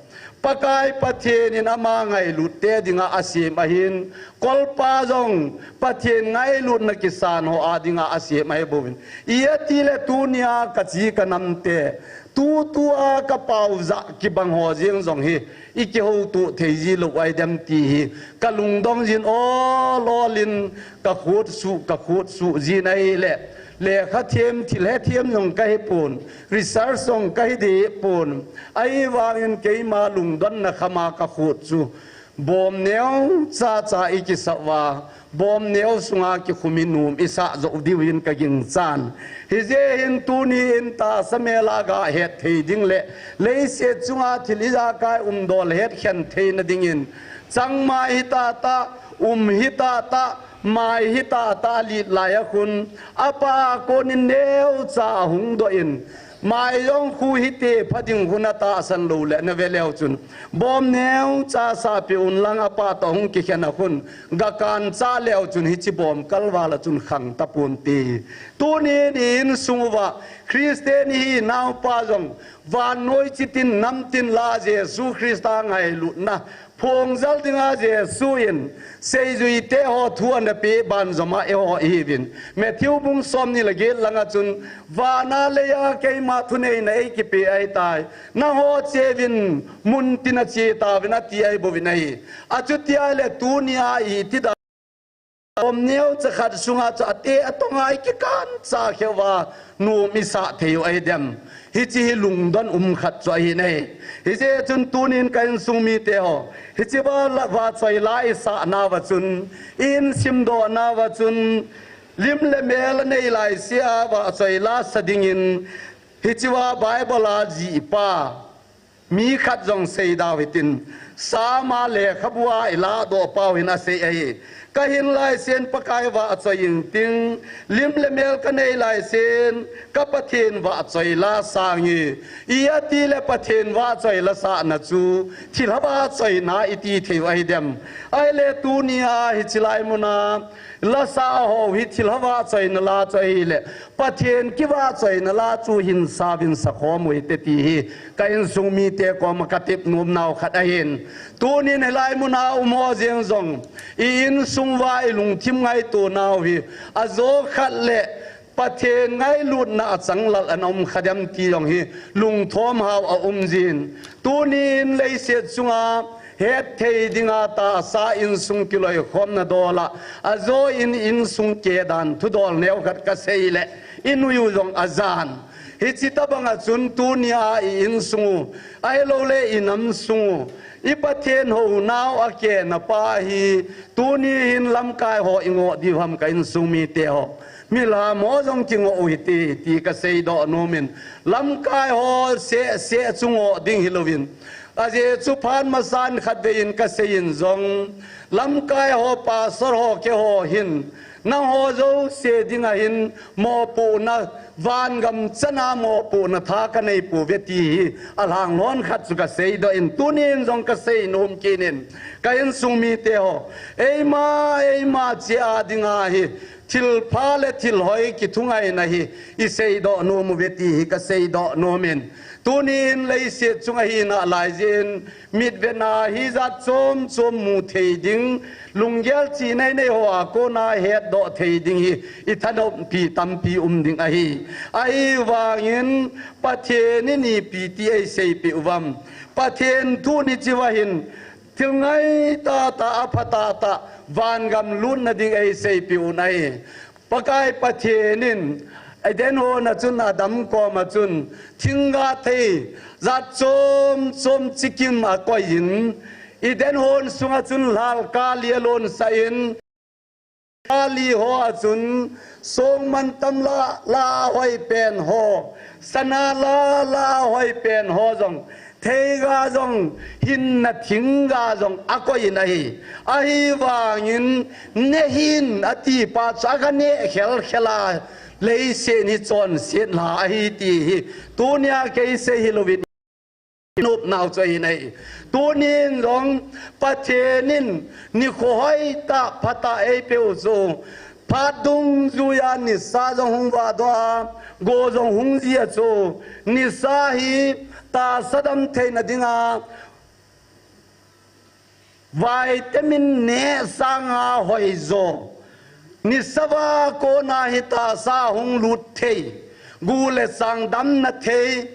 Pakai Pathen in ama ngailut te dinga asem ahin, kolpa jong Pathen ngailutna kisan ho a dinga asem ahi bouvin. Iti le tunia kachi kanamte, tutua kapaojah kibang ho jeng jong hi, ikihoutoh thei ji lou ahi dem ti hi kalungdong jin, ol ol in kakhut suh, kakhut suh jin ahile, lekha them, thil hethem jong kahi pon, research jong kahi deh pon, ahivangin keima lungdonna khama kakhut chu Bom neo cha cha i kisah uva, bom neo sunga kikhum hi nom i sah jou diu hin ka ginchan. Hijeh hin tuni in tahsa mel a ga het thei ding le leiset chunga thil ijakai umdol het khen theina dingin, changmai hi tah tah, um hi tah tah, mai hi tah tah a lit lai a khun, a pa a kon in neo cha a hung doh in, mai jong khu hi te pha ding khun a tahsan lou le na ve leu chun, bom neo cha sah peh un lang a pa toh hung kikhen a khun, ga kan cha leu chun hichi bom kal val a chun khang ta pon te. Tuni in i insung uva Christian i hi nau pa jong vannoi chitin namtin la Jesu Christa ngailutna phongjal dinga Jesu in seijui te ho thu ana pe banjom a eiho i hiuvin. Matthew bung som ni le get langa chun, vana leiya keima thuneina ei kipe ahitai. Nangho cheuvin, mun tin a che tauvin ati ahi bouvin ahi. Achuti ahile tunia i ti da Bom neo cha khat sunga chu a te a tonga i kikan cha kheuva nom i sah thei u ahi dem. Hichi hi lungdon um khat chu ahi nai. Hijeh chun tunin ka insung mite ho, hichi va la, vahchoi la i sah nauva chun, i in simdoh nauva chun, lim le mel a nei laise a vahchoi la sa dingin, hichi va Bible a jihpa mi khat jong seidau hitin, Sam a lekhabu a i ladoh pau hin a sei ahi. Ka hin laisen Pakai vahchoi inting, lim le mel ka nei laisen ka Pathen vahchoi la sang e. I ati le Pathen vahchoi la sahna chu thilha vahchoina i ti thei u ahi dem. Ahile tunia hichi lai muna la sah ho hi thilha vahchoina la chu ahile Pathen kivahchoina la chu hin sauvin sakhom u hite ti hi ka insung mite koma ka tep nom nau khat ahin. Tunin hilai muna um ho jeng jong i insung uva i lungthim ngaito nau hi ajo khat le Pathen ngailutna a changlal ana um kha dem ti jong hi lungthom hao a um jin. Tunin leiset chunga het thei dinga tahsa insung kiloikhomna dol a, ajo in insung kedan thudol neo khat ka sei le, i nui u jong a jan. Hichi tabang a chun tunia i insung u, ahilou le i nam sung u, i Pathen hounau a kena pa hi, tuni hin lamkai ho i ngoh diu ham ka insung mite ho. Milham ho jong kingoh u hite, ti ka seidoh nom in. Lamkai ho seh seh chu ngoh ding hilouvin. Ajeh chu phat masan khatvei in ka sei in jong, lamkai ho, pastor ho, keiho hin, nangho jouse dinga hin mopohna, vangam chana mopohna tha ka nei pouve ti hi a lhanglhon khat chu ka seidoh in, tunin jong ka sei nom kit in, ka insung mite ho, eima, eima cheh a dinga hi, thilpha le thilhoi kithungaina hi i seidoh nom uve ti hi ka seidoh nom in. Tunin leiset chunga hina lai jeh in, mitvetna hi jat chom chom mu thei ding, lunggel chih nei nei ho a kona hetdoh thei ding hi i thanoppi tampi um ding ahi. Ahivangin Pathen in ipi ti ei seipeh uvam. Pathen thu ni chiva hin, thil ngai tahtah, a pha tahtah, vangam lutna ding ei seipeh u ahi. Pakai Pathen in, Eden hon a chun Adam koma chun, thingga thei, jat chom chom chikim a koi in, Eden hon sunga chun lhal kali a lonsah in, kali ho a chun, songmantam la, la hoi pen ho, sana la, la hoi pen ho jong, theiga jong, hinna thingga jong a koi in ahi. Ahivangin, nehin ati pa chu a ka neh khel khel a, leiset hi chonset lha ahi ti hi, tunia kei sei hilouvin nopnau chu ahi nai. Tunin jong Pathen in nikho hoitah phatah ei peh u chu, phat dungjuia nisa jong hung vahdoh a, go jong hung ji a chu, nisa hi tahsa dam theina dinga, vitamin neh sanga hoijo. Nisa va kona hi tahsa hung lut thei. Gu le chang damna thei.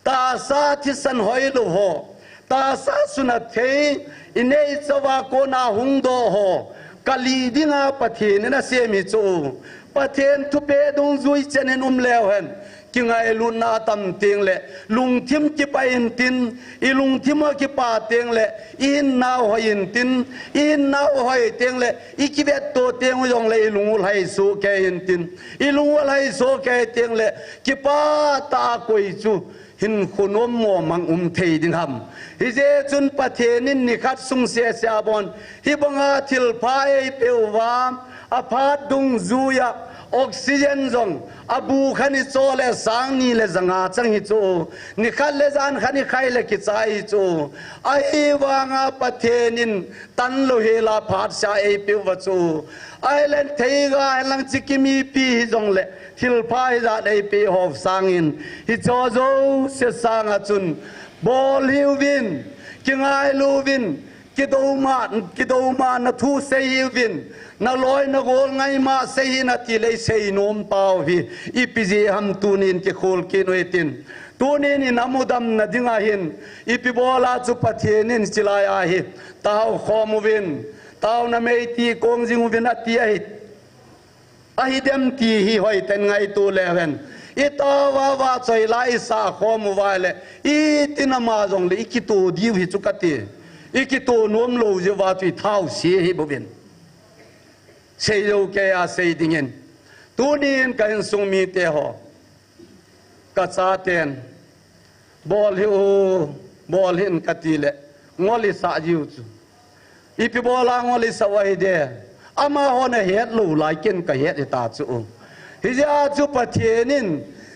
Tahsa thisan hoilou ho. Tahsa suna thei. I neicha va kona hung doh ho. Kali dinga Pathen in a sem hi chu. Pathen thupeh dungjui chen in um leu hen, kingailutna atam teng le, lungthim kipa intin, i lungthim a kipa teng le, i hinnau hoi intin, i hinnau hoi teng le, i kivetto teng u jong le, i lung u lhai soh kei intin, i lung u lhai soh kei teng le, kipah tah a koi chu hinkho nom mong mang um thei ding ham. Hijeh chun Pathen in nikhat sung sese a bon, hibanga thilpha eipeh uva, aphat dungjui a, oxygen jong, abu khan i cho le sang ni le janga chang hi chu, nikhat le jan khan i khai le kichai hi chu. Ahivanga Pathen in tanlou hel a phatseh eipeh uva chu. Ahilen theiga henlang chiki mipi hijong le, thilpha hijat eipeh ho sangin, hicho jouse sanga chun, bol hih uvin, kingailu uvin, kidoma, kidoma na thu sei hih uvin, na loi na gol ngaima sei hih in ati le i sei nom pau hi, ipi jeh ham tunin kikhol kit u hitin. Tunin i nam u damna dinga hin, ipi bola chu Pathen in chilai a hi, tao khom uvin, tao na mei ti kong jing uvin ati ahi. Ahi dem ti hi hoiten ngaito leu hen. I tao uva, vachoi la i sah khom uva le, itin ama jong le i kito diu hi chu kati. I kito nom lou jeh uva chu i thao se hi bouvin. Sei jou kei a sei dingin. Tunin ka insung mite ho. Ka chaten, bol hih u, bol hih in kati le, ngol i sah jiu chu. Ipi bola ngol i sah u ahi de. Amahon ahet lou lai ken ka het hita chu. Hijeh a chu Pathen in,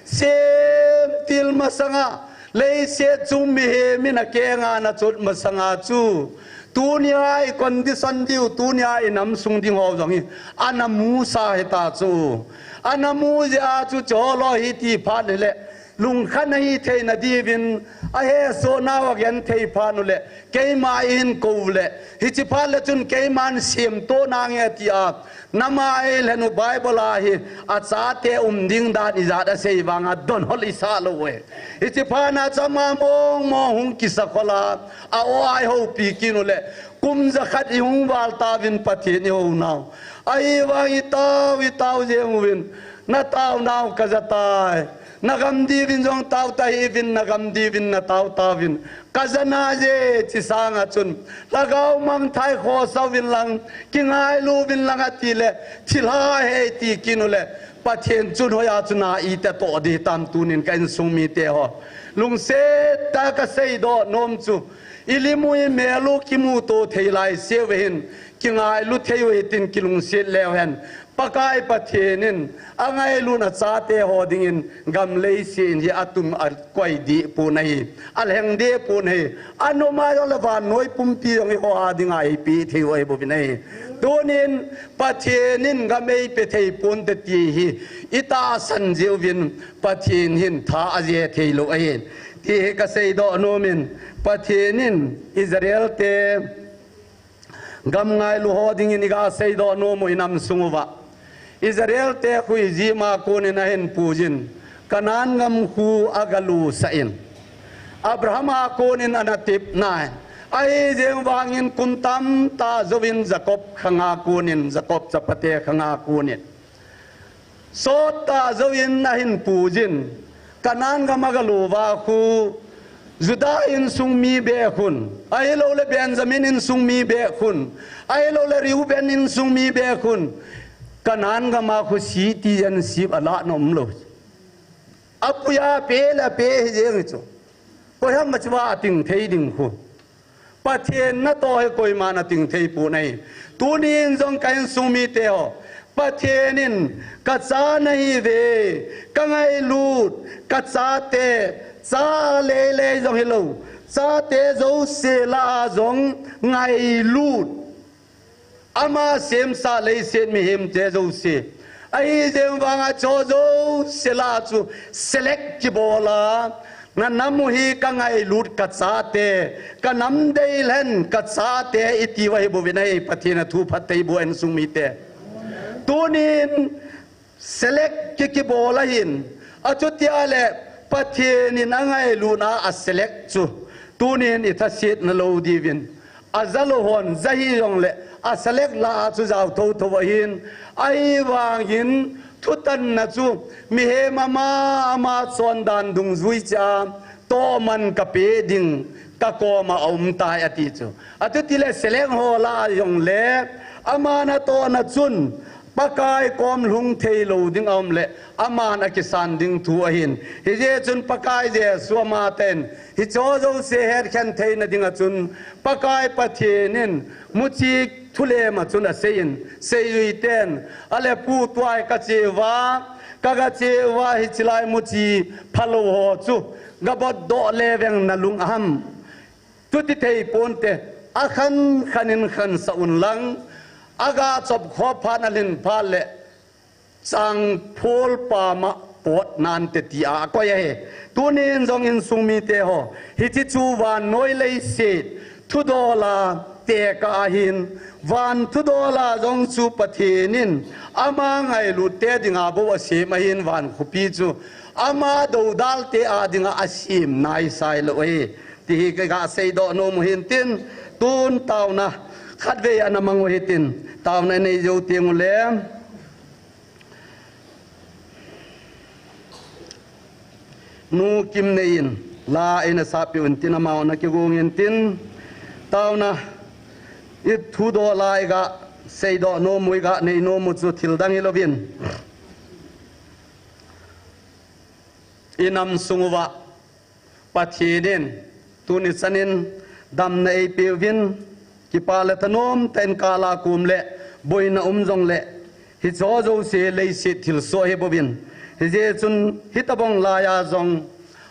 semtil masanga, leiset chung mihem in akenga ana chot masanga chu. Tunia i condition diu, tunia i nam sung ding ho jong hi, ana musa hita chu. Ana mu jeh a chu cholo hiti phat le, lungkhat na hi theina diuvin, ahesoh nau agenthei phat u le, keima i hin kou le, hichi phat le chun keiman semto nange tia, nama eilhen u Bible a hi, achate um ding dan ijat asei vanga donhol i sah lou e. Hichi phat na chama mong mong hung kisa khol a, a o a i houpi kit u le, kum jakhat i hung val tauvin Pathen i hou nau. Ahivang i tao, i tao jeng uvin, na tao nau ka ja tai. Na gam diuvin jong tao tahih uvin, na gam diuvin na tao tauvin. Ka ja nai je chi sanga chun, lhagao mangthah khosa uvin lang, kingailu uvin lang ati le, thilha hei ti kit u le, Pathen chun hoiya chun a iti toh ding tam tunin ka insung mite ho. Lungset tah a ka seidoh nom chu, i lim u i mel u kimuto thei lai seuve hin, kingailu thei u hitin kilungset leu hen. Pakai Pathen in angailutna achate ho dingin gam leiset in hi atum akoi deh pon ahi, alheng deh pon ahi, anom a jong le vannoi pumpi jong eiho a dinga eipeh thei u ahi bouvin ahi. Tunin Pathen in gam eipe thei ponte ti hi i tahsan jeh uvin Pathen hin tha aje thei lou ahi. Ti hi ka seidoh nom in Pathen in Israel te gam ngailu ho dingin i ga seidoh nom u i nam sung uva. Israel te khu Egypt a konin ahin pui jin, Canaan gam khu aga lusah in. Abraham a konin ana tep nai. Ahi jeng vangin kum tamtah jouvin Jacob khanga konin, Jacob chapate khanga konin. Sot tah jouvin ahin pui jin. Canaan gam aga lu uva khu Judah insung mi beh khun, ahilouleh Benjamin insung mi beh khun, ahilouleh Reuben insung mi beh khun, Canaan gam a khu citizenship alah nom lou. Apuiya pe le pe hi jeng chu. Koiham ma chu va ating thei ding khu. Pathen natoh hi koiman ating thei pon ahi. Tunin jong ka insung mite ho, Pathen in ka cha nahiuve, ka ngailut, ka chate, cha leilei jong hilou, chate jouse lah a jong ngailut. Ama semsa leiset mihemte jouse. Ahi jeng vanga chu jouse lah a chu select kibol a, na nam u hi ka ngailut ka chate, ka nam deilhen ka chate i tiu ahi bouvin ahi. Pathen a thu phattheiboh hen insung mite. Tunin select ki, kibol ahin, achutia le Pathen in angailutna a select chu, tunin i thasetna lou diuvin, aja lou hon ja hih jongle, a select lah a chu jao thotho ahin, ahivangin thutanna chu mihem ama ama chondan dungjui cheh a tohman kapeh ding kakoma aumtai ati chu. Atutile select ho lah a jongle ama natohna chun Pakai kom lhung theilou ding aum le aman akisan ding thu ahin. Hijeh chun Pakai Jesu amatah in hicheho jouse hetkhen theina dinga chun Pakai Pathen in muchi thulema chun aseiyin, seijui ten, ale pu tuai kache uva, kaga che uva hichelai muchi phalou ho chu gabotdoh le veng nalung aham. Chuti thei ponte, akhan khan in khansah unlang, aga chop khop phat alhin phat le, changphol pama pot nante tia akoi ahi. Tunin jong insung miteho, hiche chu vannoi leiset thudol a tekah ahin, van thudol a jong chu Pathen in ama ngailut te dinga bou asem ahin, van khopi chu ama dodal te a dinga asem naisai lou ahi. Tihi kaga seidoh nom u hintin, tun taona khatvei ana mang u hitin, taona inei jou teng ule Nu Kimnei in la eina sapiu intin, amau ana kigong intin, taona ithudoh lai ga seidoh nom u, iga nei nom u chu thildang hilouvin, inam sung uva Pathen in tuni chanin damna eipeuvin, kipa le thanom tah in kala kom le boina um jongle, hicheho jouse leiset thilsoh ahibouvin, hijeh chun hitobang laiya jong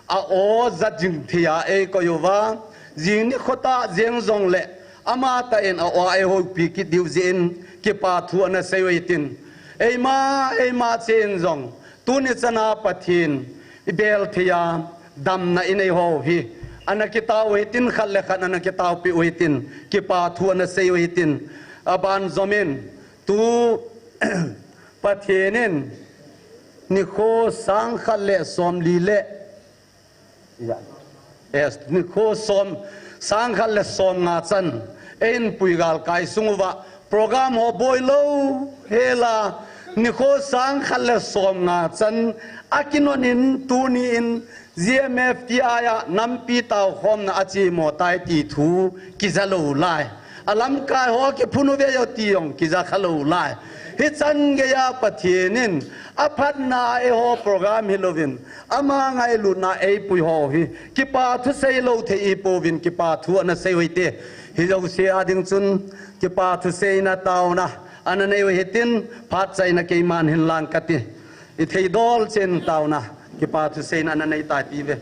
a-o jat jing theiya eikoi uva, jing nikho tah jeng jongle amatah in a-o a eihoupi kit diu jeh in kipa thu ana sei u hitin, eima, eima cheh in jong tuni chana Pathen ibel theiya damna inei ho hi ana kitao u hitin, khat le khat ana kitaopeh u hitin, kipa thu ana sei u hitin, aban jomin tu Pathen in nikho sang khat le somli le, nikho som, sang khat le somnga chan einpui galkai sung uva program ho boi lou hela, nikho sang khat le somnga chan akinon in tuni in G M F T I a nampi taokhomna achemo tai ti thu kija lou lai. Alamkai ho kiphun uve jo ti jong kija kha lou lai. Hichan geiya Pathen in aphatna a eiho program hilouvin, ama ngailutna eipui ho hi kipa thu sei lou thei ihipouvin kipa thu ana sei u hite. Hijouse a ding chun kipa thuseina taona ana nei u hitin, phat chaina keiman hinlang kati. Ithei dol cheh in taona kipa thuseina ana nei tai tiuve.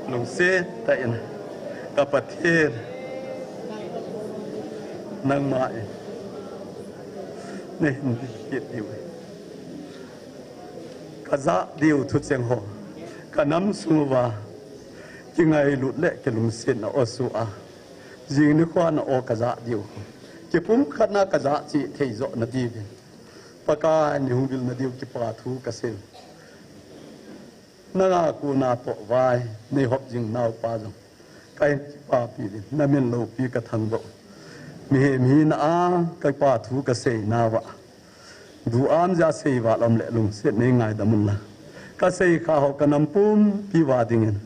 Lungset tah in, ka Pathen, nangma in nei hin ding kit diu ahi. Ka jah diu thucheng ho, ka nam sung uva kingailut le kilungsetna aw suh a, jing nikho a na aw ka jah diu, kipumkhatna ka jah cheh thei joh na diuvin, Pakai nei hung vil na diu kipa thu ka sei. Nanga kona toh vai nei hop jing naupa jong ka hin kipapi uvin, na min loupi ka thangvah. Mihem hina a ka pa thu ka sei nauva, duham jeh a sei val um le lungset nei ngaidam un la, ka sei kha ho ka nam pumpi uva dingin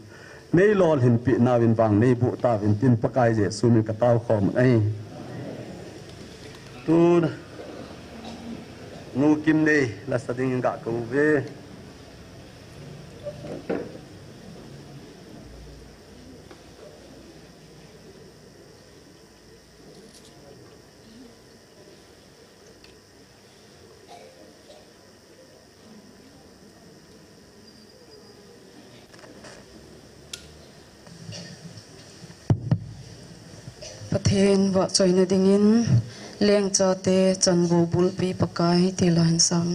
nei lolhinpi nauvin vang nei boh tauvin tin Pakai Jesu min ka tao khom un ahi. Tun Nu Kimnei la sa dingin ga kou ve. Pathen vahchoina dingin Lengchate chanvo bulpi Pakai ti la hin sang.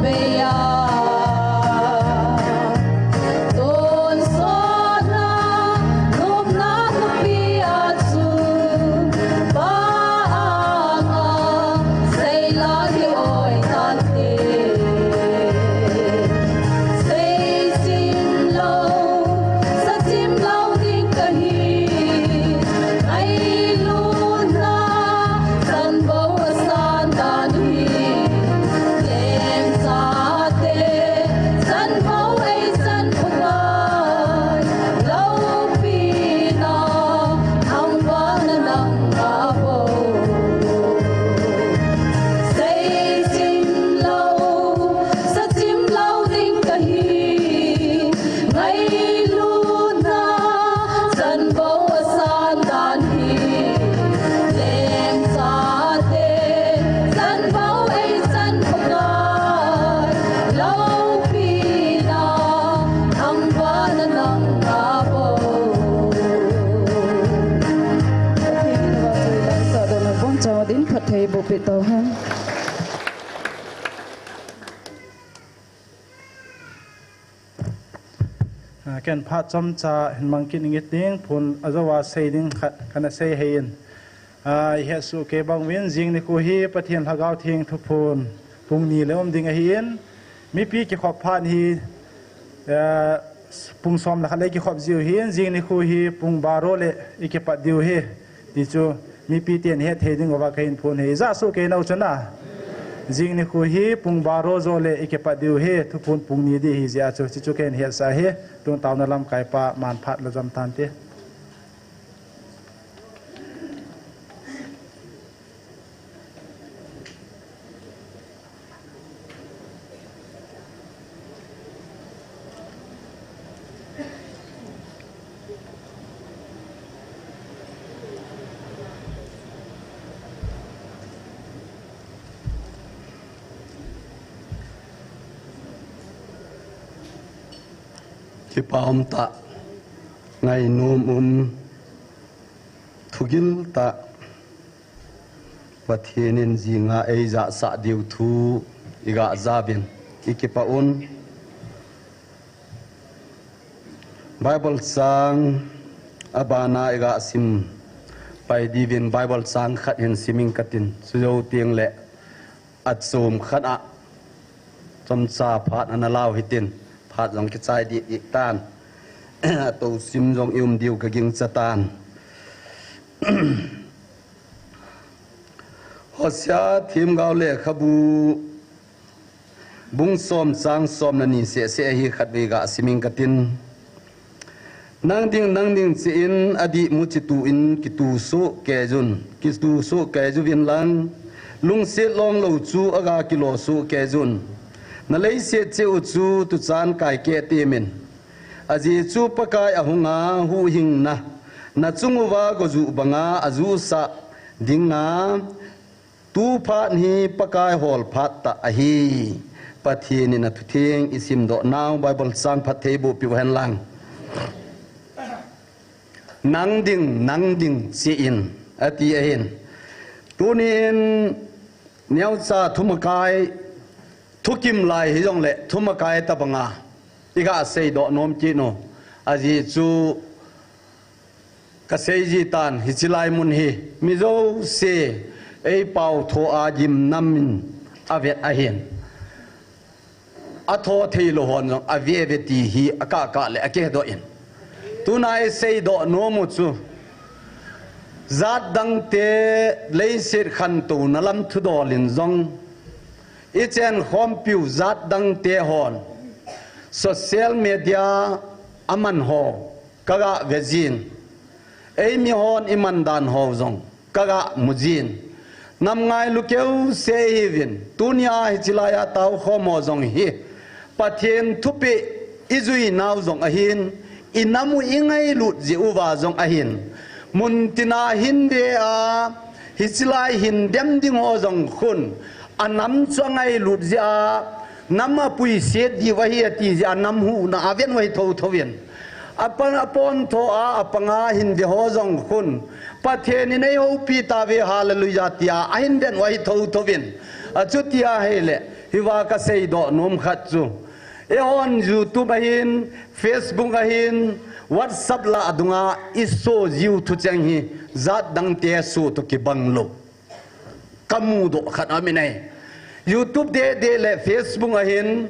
Peia, tonsotna, nopna nupi a chu, Pa anga, seila hi oi tante. Seisim lou, sachim lou ding kahi, ngailutna, chanbou asan dan hi. Lengchate, chanbou eichan phakai, loupina, thangvahna nanga bou. Seisim lou, sachim lou ding kahi, ngailutna, chanbou asan dan hi. Lengchate, chanbou eichan phakai, loupina, thangvahna nanga bou. Pathen in vahchoi dan sa dan a bon chang din phatthei boh peh tau hen. Ah, ken phat chomcha hin mang kit inge ting, phun ajou a sei ding khat kana sei hei in. Ah, i het soh kei bang uvin, jing nikho hi Pathen Lhagao Theng thuphun pung ni le um ding ahi in, mipi kikhop phat hi, ah, pung som le khat le kikhop jiu hin, jing nikho hi pung baro le i kipat diu hi. Ti chu mipi ten het thei ding uva kahin phon hi. Ijat soh kei nau chu na. Jing nikho hi pung baro jou le i kipat diu hi, thuphon pung ni ding hi jeh a chu, chuchu kahin hetsah hi, tun taona lamkai pa manphat la jom tante. Kipa um tah, ngainom um, thugil tah, Pathen in jing a eijahsah diu thu iga ja uvin, i kipah un. Bible chang abana iga sim pai diuvin Bible chang khat hin sim ing katin, chujou teng le achom khat a chomcha phat ana lau hitin, phat jong kichai deh deh tan. Atou sim jong i um diu ka gingcha tan. Hosea themgao lekhabu bung som chang som le ni seh seh hi khatvei ga sim ing katin. Nang ding, nang ding cheh in adih muchi tuh in kitu soh kei jun, kitu soh kei juvin lang, lungset long lou chu aga kilo soh kei jun. Na leiset cheh u chu tuchan kai keh temin. Ajeh chu Pakai ahunga huhhingna, na chung uva gojuh banga ajuhsah dinga, tu phat hi Pakai hol phat tah ahi. Pathen in athutheng i simdoh nau Bible chang phatthei boh peh u hen lang. Nang ding, nang ding cheh in ati ahin. Tuni in neocha thumakai, thukim lai hijongle thumakai tabanga iga seidoh nom kit u. Ajeh chu kasei ji tan, hiche lai mun hi mi jouse eipao tho a gimnam in avet ahin. Atho thei lou hon jong ave ve ti hi akah kah le akihedoh in. Tuna i seidoh nom u chu, jat dangte leiset khantouna lam thudol in jong, i chenkhompiu jat dangte hon social media a man ho kaga ve jin. Eimi hon i man dan ho jong kaga mu jin. Nam ngailu keuse ihiuvin, tunia hiche laiya taokhom ho jong hi Pathen thupeh i jui nau jong ahin, i nam u i ngailut jeh uva jong ahin. Muntina hin ve a, hiche lai hin dem ding ho jong khun, anam chu angailut jeh a, nam apuiset diu ahi ati jeh a, nam huhna aven u ahi thotho in. Apa, apontho a, apanga hin ve ho jong khun, Pathen in eihoupi tauve, hallelujah, tia ahin ven u ahi thotho in. Achuti ahile, Hiva kaseidoh nom khat chu, eihon YouTube ahin, Facebook ahin, WhatsApp lah dunga iso jiu thucheng hi jat dangte so toh kibang lou kamudoh khat aum in ahi. YouTube deh deh le Facebook ahin,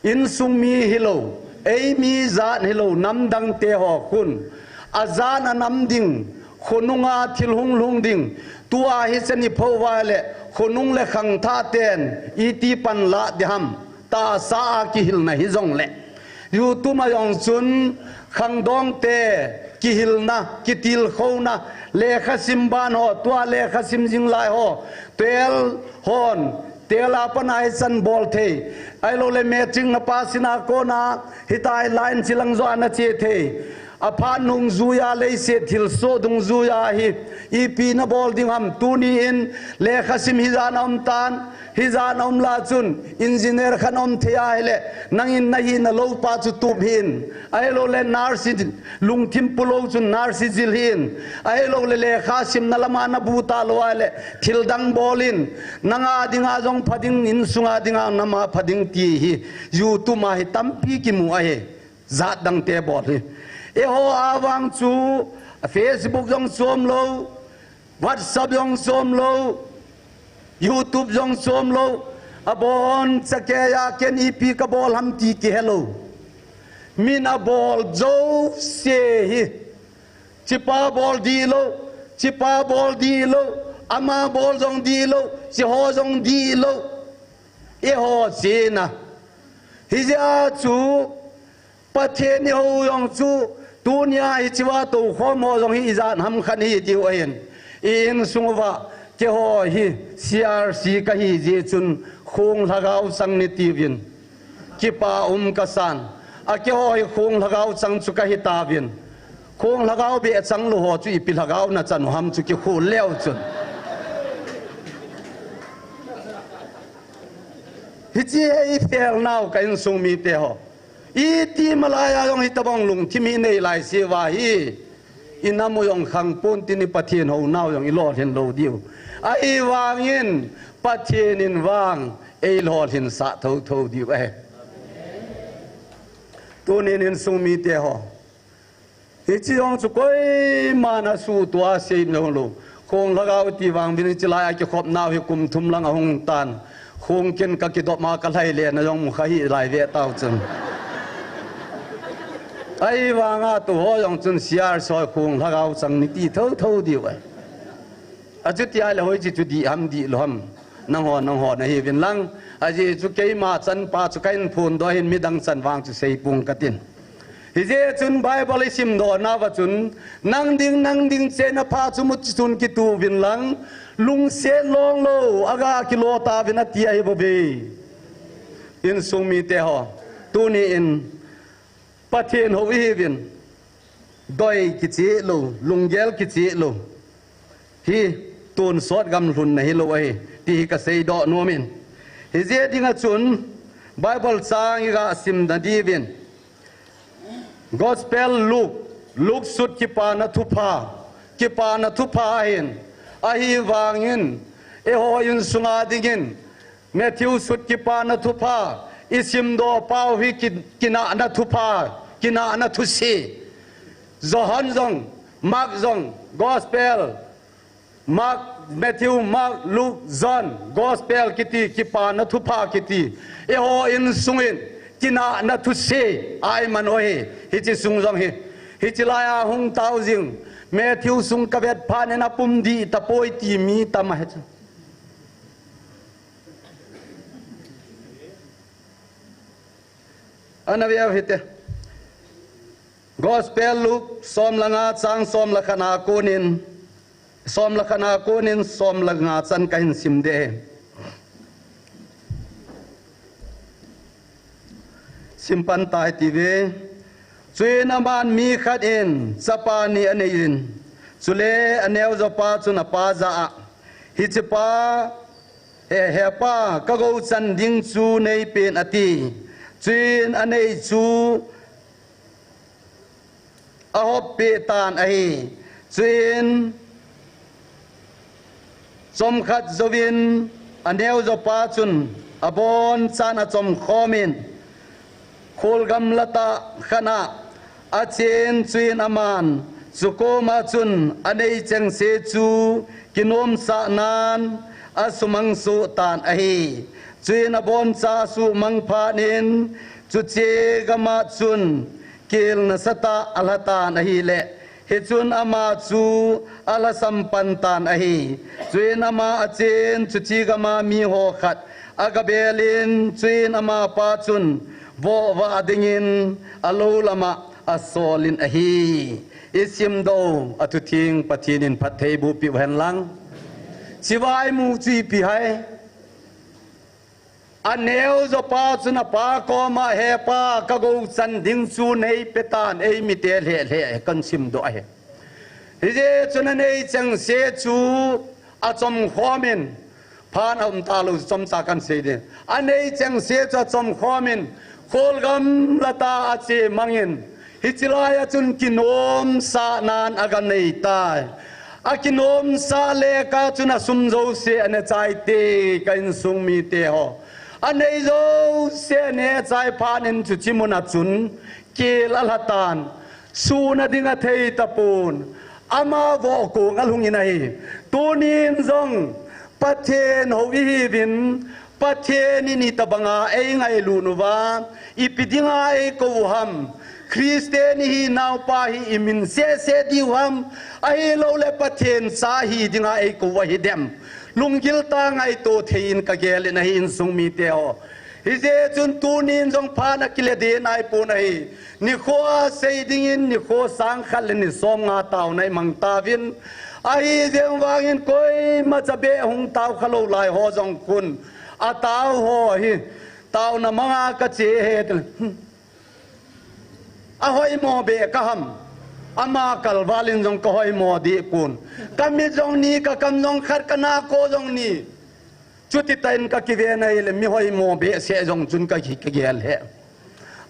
insung mi hilou, eimi jat hilou, namdangte ho khun, ajat anam ding, khonunga thil hung lhung ding, tua hichan iphoh uva le, khonung le khangthah ten iti panlah ding ham, tahsa a kihilna hijongle, YouTube a jong chun khangdongte kihilna, kitilkhouna, lekhasim ban ho, tua lekhasim jing lai ho, twelve hon, twelve a pat a hichan bol thei, ahiloule matric na pass in a kona hitia hi line chilang joh a nache thei, aphat nungjuiya leiset thilsoh dungjuiya hi ipi nabol ding ham? Tuni in lekhasim hijat aumtan, hijat aum lah chun engineer khat aum thei ahile, nangin nahina lou pa chu tup hih in, ahiloule nurse, lungthim pulou chun nurse jil hih in, ahiloule lekhasimna lama nabu talou ahile thildang bol in, nanga dinga jong pha ding, insunga dinga nama pha ding ti hi YouTube a hi tampi kimu ahi. Jat dangte bol hi. Eiho a vang chu Facebook jong chom lou, WhatsApp jong chom lou, YouTube jong chom lou, abonchakeiya ken ipi kabol ham ti kihelou. Min abol jouse hi, chipa bol dih lou, chipa bol dih lou, ama bol jong dih lou, chiho jong dih lou, eiho chena. Hijeh a chu Pathen ihou jong chu, tunia hichea toukhom ho jong hi ijat ham khat hi tiu ahin. I insung uva, keiho hi CRC kahi jeh chun khong lhagao chang natiuvin, kipa um kasan. A keiho hi khong lhagao chang chu kahitauvin. Khong lhagao beh chang lou ho chu ipi lhagao nachan u ham chu kikhol leu chun. Hiche hi ifelnau ka insung mite ho. Iti malaiya jong hitobang lungthim hi nei laiseuva hi, inam u jong khangpon tin, i Pathen hounau jong ilolhin lou diu. Ahivangin Pathen in vang eilolhinsah thouthou diu ahi. Tunin insung mite ho, hiche jong chu koiman asuhtoh a sei nom lou. Khong lhagao ti vang uvin, hiche laiya kikhopnau hi kum thum lang ahung tan. Khong ken kakidop a kalhaile na jong mukha hih lai ve tau chun. Ahivanga tuho jong chun CRC ho khong lhagao chang nati thouthou diu ahi. Achuti ahile hoiche chu dih ham dihlou ham, nangho nangho nahiuvin lang. Ajeh chu keima chanpa chu kahin phondoh ahin, midang chan vang chu seipong katin. Hijeh chun Bible isimdoh nauva chun, nang ding, nang ding chena pha chu muchun kituh uvin lang, lungset longlou aga kilo tauvin ati ahibouve. Insung mite ho, tuni in Pathen hou ihiuvin, doi kicheh lou, lunggel kicheh lou hi tonsot gamlhunna hilou ahi, ti hi kaseidoh nomin. Hijeh dinga chun Bible chang iga simna diuvin, Gospel Luke, Luke sut Kipana Thupha, Kipana Thupha ahin, ahivangin eiho insunga dingin Matthew sut Kipana Thupha isimdoh pau hi ki, kinahna thupha, kinahna thuse. Johan jong, Mark jong, Gospel, Mark, Matthew, Mark, Luke, John, Gospel kiti, Kipana Thupha kiti, eiho insungin kinahna thuse a iman u ahi. Hiche sung jong hi, hiche laiya hung tao jing Matthew sung kavet phat in apum dih tapoi ti mi tam ahi chu. Ana ve u hite. Gospel Luke som le nga chang som le khat a konin, som le khat a konin som le nga chan kahin sim ding ahi. Simpan tai tive. Chuin aman mi khat in chapa ni anei in, chule aneo jopa chun apa jah a, hichepa, he, hepa, kagou chan ding chu neipen ati. Chuin anei chu ahoppeh tan ahi. Chuin chomkhat jouvin aneo jopa chun Abonchan achomkhomin, kholgam lata khat a achen, chuin aman chukoma chun anei chengse chu kinomsahnan asumang soh tan ahi. Chuin aboncha asuhmang phatnin, chuche gama chun kel nasatah alha tan ahile, hichun ama chu alhasam pan tan ahi. Chuin ama achen, chuche gama miho khat agabelin, chuin amapa chun vohvah dingin alou lama asolin ahi. Isimdoh u athutheng Pathen in phattheiboh peh uhen lang. Chivaimu chu ipi ham? Aneo jopa chun apa koma, He Pa, kagou chan ding chu neipe tan, eimite lhehlheh, kahin simdoh ahi. Hijeh chun anei chengse chu achomkhomin, phat aum talou chomcha kahin sei ding. Anei chengse chu achomkhomin, kholgam lata achemangin, hiche laiya chun kinomsahnan aganei tai. Akinomsah lekah chun asum jouse anechaite, ka insung miteho. Anei jouse anechai phatnin chuche muna chun kel alha tan. Suhna ding athei tapon. Ama vohkong alhungin ahi. Tunin jong Pathen hou ihiuvin, Pathen in itobanga eingailut uva, ipi dinga eikou u ham? Christian ihinaupa hi imin sehseh diu ham? Ahilouleh Pathen cha hi dinga eikou u ahidem? Lunggil tah a ngaito theiyin kagelin ahi, insung miteho. Hijeh chun tunin jong phat akile ding naipon ahi. Nikho a sei dingin nikho sang khat le ni somnga taona imang tauvin. Ahijeng vangin koimacha beh hung taokha lou lai ho jong khun atao ho hi, taona manga kache ahi. Ahoimo beh kaham? Ama kalvalin jong kahoimo dehpon. Kamit jong ni, kakam jong khat, kanako jong ni. Chutitah in kakiven ahile mi hoimo behseh jong chun kahi, kagel ahi.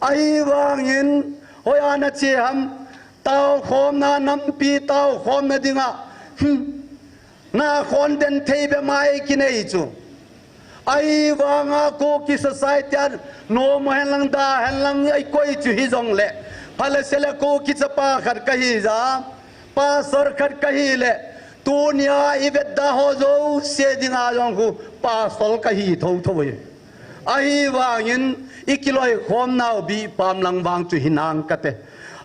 Ahivangin hoiya nache ham? Taokhomna nampi, taokhomna dinga, hmm, nakhon den thei bep ma eikinei chu. Ahivanga Kuki society a nom hen lang, da hen lang eikoi chu hijongle, phalesele Kuki chapa khat kahija, pastor khat kahile, tunia ivetda ho jouse dinga jong khu pastor kahi thouthou ahi. Ahivangin ikiloikhomnau bihpam lang vang chu hinang kate.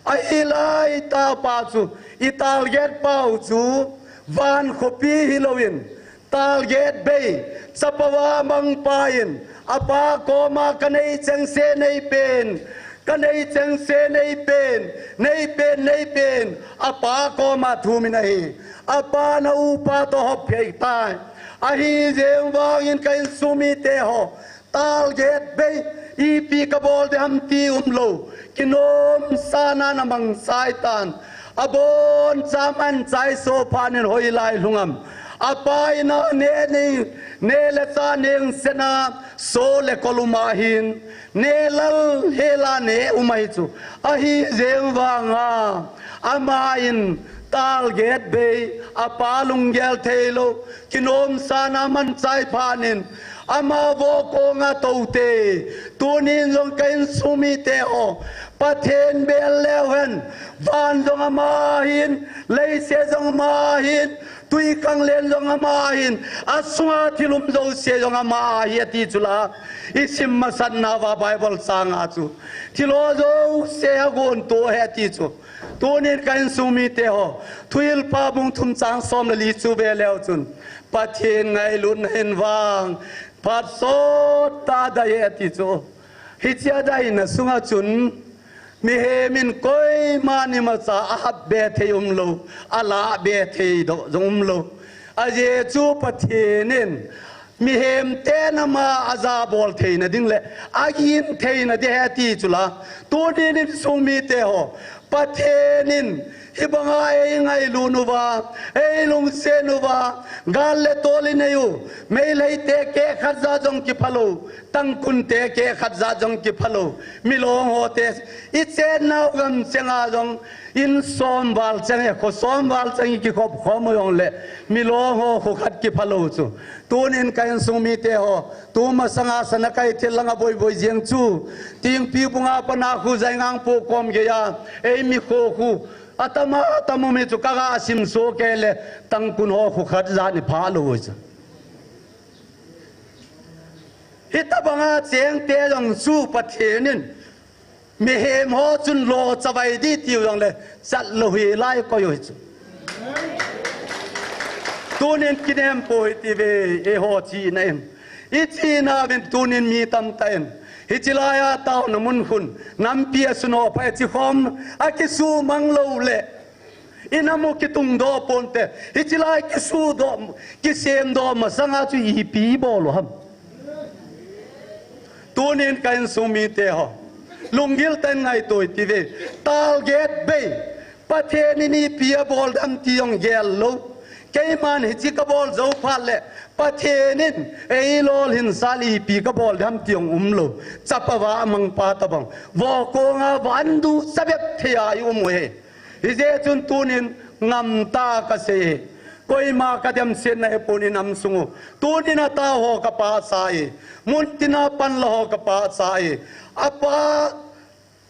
Ahilai tapa chu, itarget pau chu van khopi hilouvin, target bei, chapao a mangpa in, apa koma kanei chengse neipen, kanei chengse neipen, neipen, neipen, apa koma thumin ahi. Apan aupa toh hop phei tai. Ahijeng vangin ka insung miteho, target bei, ipi kabol ding ham ti umlou, kinomsahnan amang chai tan. Aboncha aman chaiso phatnin hoilai lhung am? Apa ina neh nei, neh le chah neng sena so le kol um ahin, neh lal hela neh um ahi chu. Ahijeng vanga aman target bei, apa lunggel theilou, kinomsahna aman chai phatnin, ama vohkong atoute. Tunin jong ka insung miteho, Pathen bel leuhen, van jong ama ahin, leiset jong ama ahin, twikhanglen jong ama ahin, asunga thil um jouse jong ama ahi ati chula, isim masatnauva Bible changa chu, thil ho jouse agonto ahi ati chu. Tunin ka insung miteho, Thuhilpa bung thum chang som le li chu veleu chun, Pathen ngailutna hin vang phat sottah adai e ati chu. Hiche adaina sunga chun mihem in koiman imacha ahapbe thei umlou, alahbe thei doh jong umlou. Ajeh chu Pathen in mihemten ama ajabol theina ding le agin theina ding ahi ati chula. Tunin insung miteho, Pathen in hibanga eingailut uva, eilungset uva, gal le tol inei u, Meitei te kehkhat jat jong kiphalou, Tangkhul te kehkhat jat jong kiphalou, Milong ho te, ichenau gam chenga jong, in som val cheng e, kho som val cheng i kikhop khom u jongle, Milong ho kho khat kiphalou chu. Tunin ka insung mite ho, tu masanga sana kai thil langa boiboi jeng chu, Tingpi bunga pana khu Jaingang pu kom geiya, eimi kho khu, atama, atama mi chu kaga sim so kei le, Tangkhul ho kho khat jat ni phalou chu. Hitabanga cheng te jong chu Pathen in, mihem ho chun lo chavai di tiu jongle, chat lou hi lai koi u hi chu. Tunin kinem poi ti ve, eiho chihna in. Ichihna uvin tunin mi tamtah in, hiche laiya taona mun khun, nampi a sun ho pha chi khom, akisumang lou le, inam u kitung doh ponte, hiche lai kisu doh, kisem doh masanga chu ipi bol u ham. Tunin ka insung mite ho, lunggil tah in ngaito i ti ve. Target bei, Pathen in ipi abol dem ti jong gel lou. Keiman hiche kabol jou phat le, Pathen in eilolhin sah le ipi kabol dem ti jong umlou. Chapa vah amangpa tabang, vohkong a van du chabep thei a i um u hi. Hijeh chun tunin ngam tah a kasei e. Koima kademsetna hepon inam sung u. Tunin atao ho kapahcha e. Muntin a panla ho kapahcha e. Apa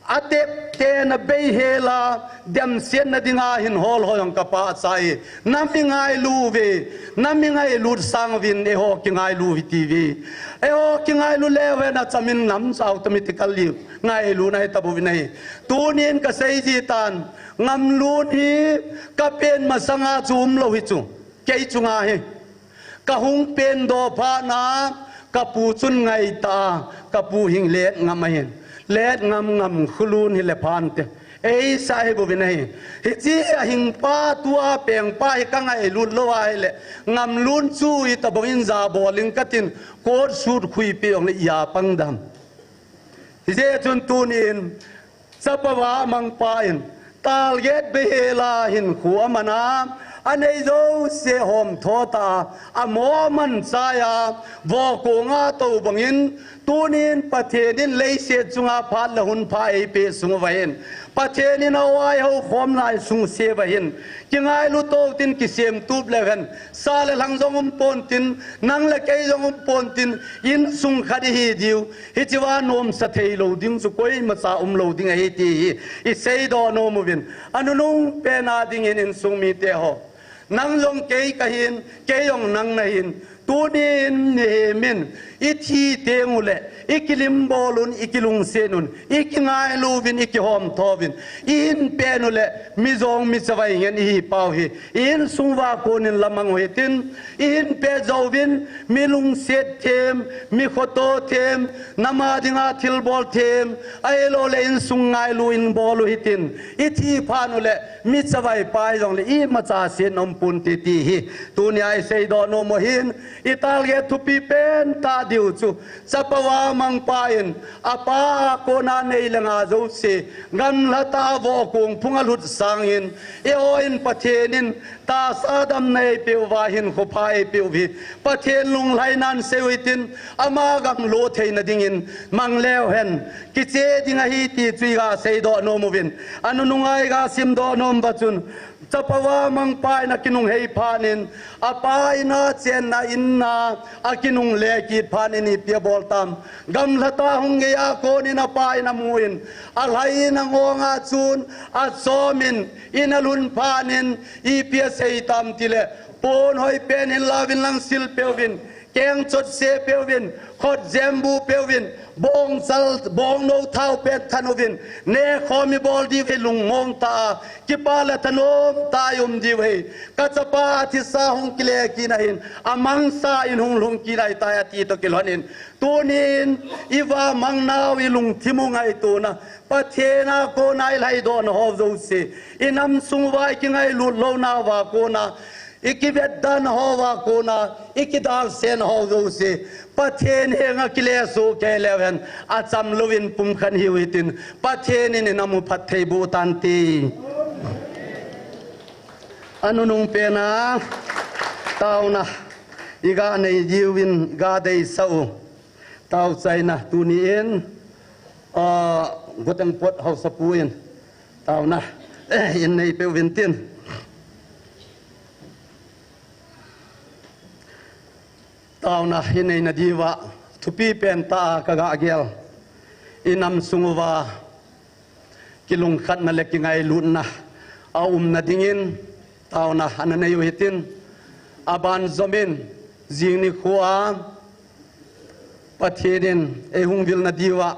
atep tena beihel a demsetna dinga hin hol ho jong kapahcha e. Nam ingailu uve, nam ingailut sang uvin eiho kingailu uve ti ve. Eiho kingailu leu hen achamin nam automatically ngailuna hita bouvin ahi. Tunin kasei ji tan, ngamlut hi kapen masanga chu umlou hi chu. Kei chunga hi. Kahung pen doh phat na, kapu chun ngaita, kapu hing let ngam ahin. Let ngam ngam khulun hile phante. Eisa hi bouvin ahi. Hiche ahingpa tua pengpa hi kangailut lou ahile, ngamlut chu ita bouvin jaboling katin, kot sut khuipi jongle ija pang dem. Hijeh chun tunin, chapa vah amangpa in, target beihel a hinkho aman a, anei jouse homtho tah a, amo aman chai a, vohkong a tou bangin, tunin Pathen in leiset chunga phat le hun pha eipeh sung uva hin, Pathen in aoiho khom lai sungse uva hin, kingailu tou tin kisem tup leu hen, sa le lhang jong um pontin, nang le kei jong um pontin, insung khat ihi diu, hichea nomsa theilou ding chu koimacha umlou ding ahi ti hi iseidoh nom uvin, anunung pen a dingin insung mite ho, nang jong kei kahin, kei jong nang nahin, tunin mihem in ithi teng ule, ikilim bol un, ikilungset un, ikingailu uvin, ikihomtho uvin, ihin pen ule, mi jong mi chavai ngen ihi pau hi, i insung uva konin lamang u hitin, ihin pet jouvin, mi lungset them, mi khoto them, nam a dinga thilbol them, ahiloule insung ngailu in bol u hitin, ithi phat ule, mi chavai pa hijongle imacha setna um ponte ti hi tunia iseidoh nom u ahin, i target thupi pen tah diu chu, chapa vah amangpa in, apa a kona nei le nga jouse, gamla tah a vohkong phung alhut sangin, eihon Pathen in tahsa damna eipeh uva, hinkho pha eipeh u hi, Pathen lunglhaina in sei u hitin, ama gam lo theina dingin mang leu hen, kiche ding ahi ti chu iga seidoh nom uvin, anunung a iga simdoh nom uva chun, chapa vah amangpa in akinunghei phat in, apa in a chenna in a akinungle kit phat in ipi abol tam. Gamla tah a hung geiya konin apa in amun, alhai in angong a chun, achom in, in alhun phat in, ipi asei tam tile, pon hoi pen hin lauvin lang sil peuvin, keng chotse peuvin, khut jembu peuvin, bongchal, bongnou thao pen than uvin, nekhom ibol diu hi lungmong tah a, kipa le thanom tah a i um diu hi, kachapa athisa hung kile kit na hin, amangsa in hung lhung kit ahitai ati toh kilhonin, tunin ivah mangnau, ilungthim u ngaitona, Pathen a kona ilhaidohna ho jouse, inam sung uva ikingailut lounauva kona, ikivetdan hou a kona, ikidalsen hou jouse, Pathen henga kilesuh kei leu hen, acham louvin pumkhat hiu hitin, Pathen in inam u phattheiboh tante. Anunung pena, taona, iga nei jiuvin, iga deisah u. Tao chaina tuni in, ah, Goteng Pot Haosapu in, taona, eh, in nei peh uvin tin. Taona, in neina diuva, thupi pentah a kaga gel. Inam sung uva, kilungkhatna le kingailutna aumna dingin, taona ana nei u hitin, aban jomin, jing nikho a, Pathen in eihung vilna diuva,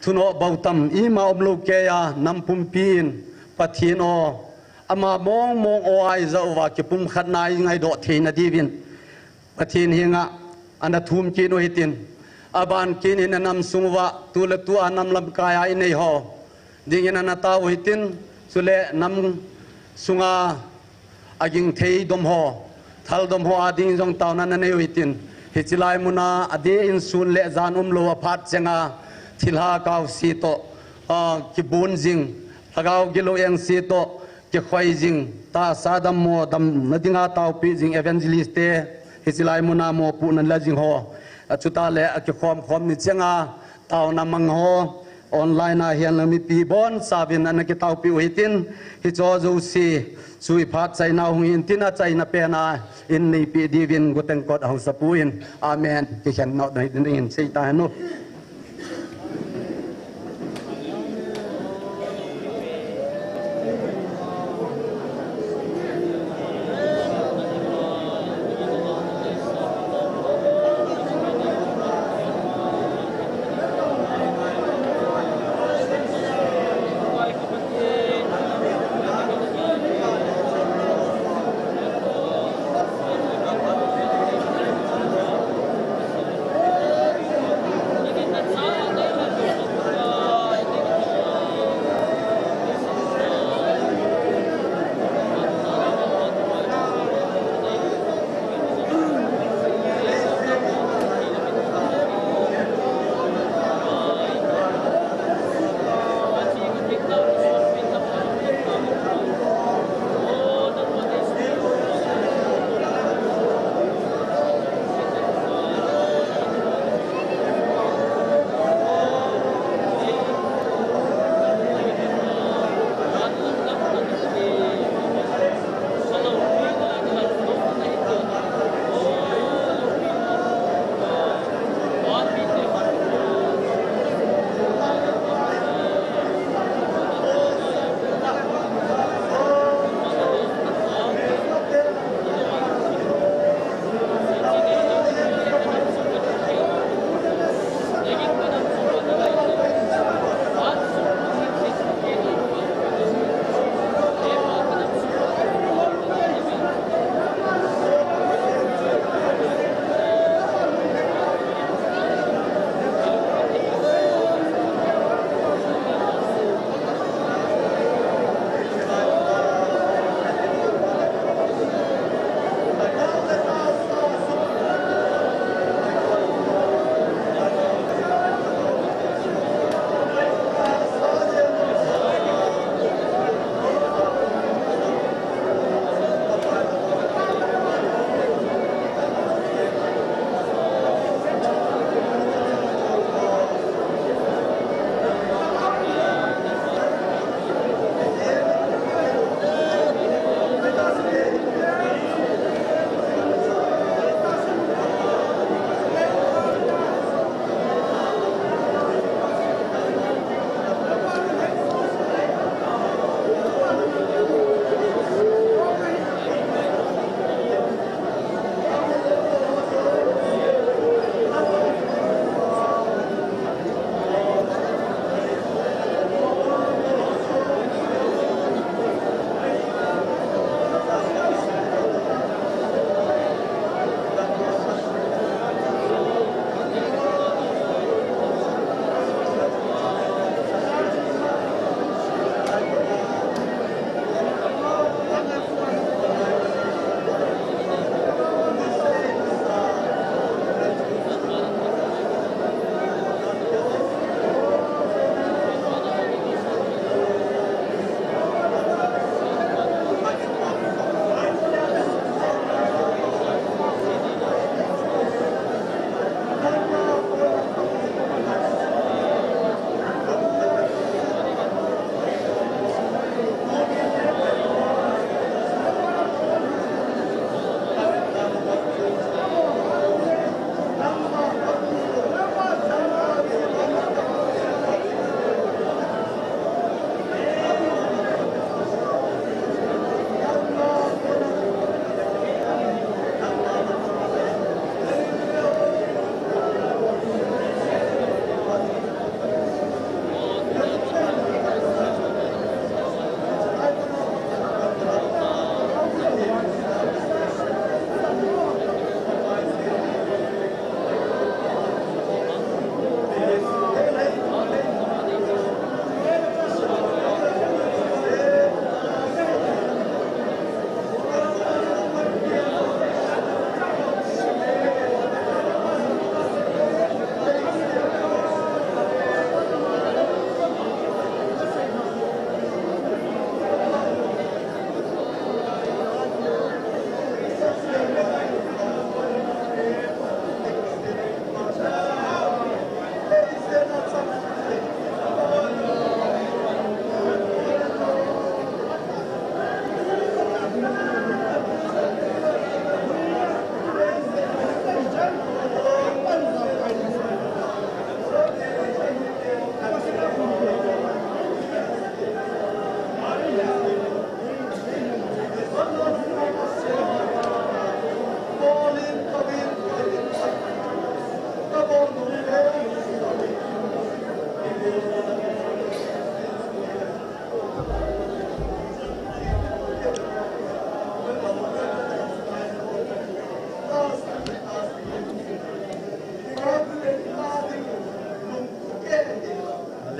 thunoh bautam ima umlou keiya, nam pumpi in, Pathen o, ama mong mong o a ija uva kipumkhatna ingaidoh theina diuvin, Pathen henga ana thum kit u hitin, aban kit in inam sung uva, tu le tu a nam lamkai a inei ho dingin ana tao u hitin, chule nam sunga aging thei dom ho, thal dom ho a ding jong taona ana nei u hitin, hiche lai muna adeh in sun le jan umlou a phat chenga, thilha kaose toh, ah, kibun jing, lhagao gilou engse toh, kikhoi jing, tahsa dammo damna dinga taopi jing evangelist te, hiche lai muna mopohna la jing ho, achuti le akikhom khom ni chenga, taona mang ho, online a hihen lang mipi bonchauvin ana kitaopi u hitin, hicho jouse, chui phat chaina hung hin tin achaina pena, in neipi diuvin Goteng Kot Haosapu in, amen. Kikhen nau ding in sei ta hen u.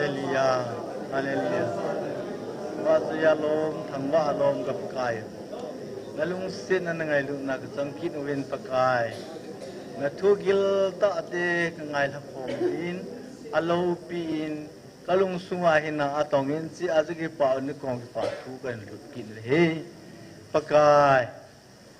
Hallelujah. Hallelujah. Vahchoiya lom, thangvah a lom ka Pakai. Na lungsetna, na ngailutna ka chang kit uvin Pakai. Na thu gil tah te ka ngailha khom uvin, aloupi in, ka lungsunga hin na atong in, chia chu kipah un, nikong kipah thu kahin lut kit le hi. Pakai,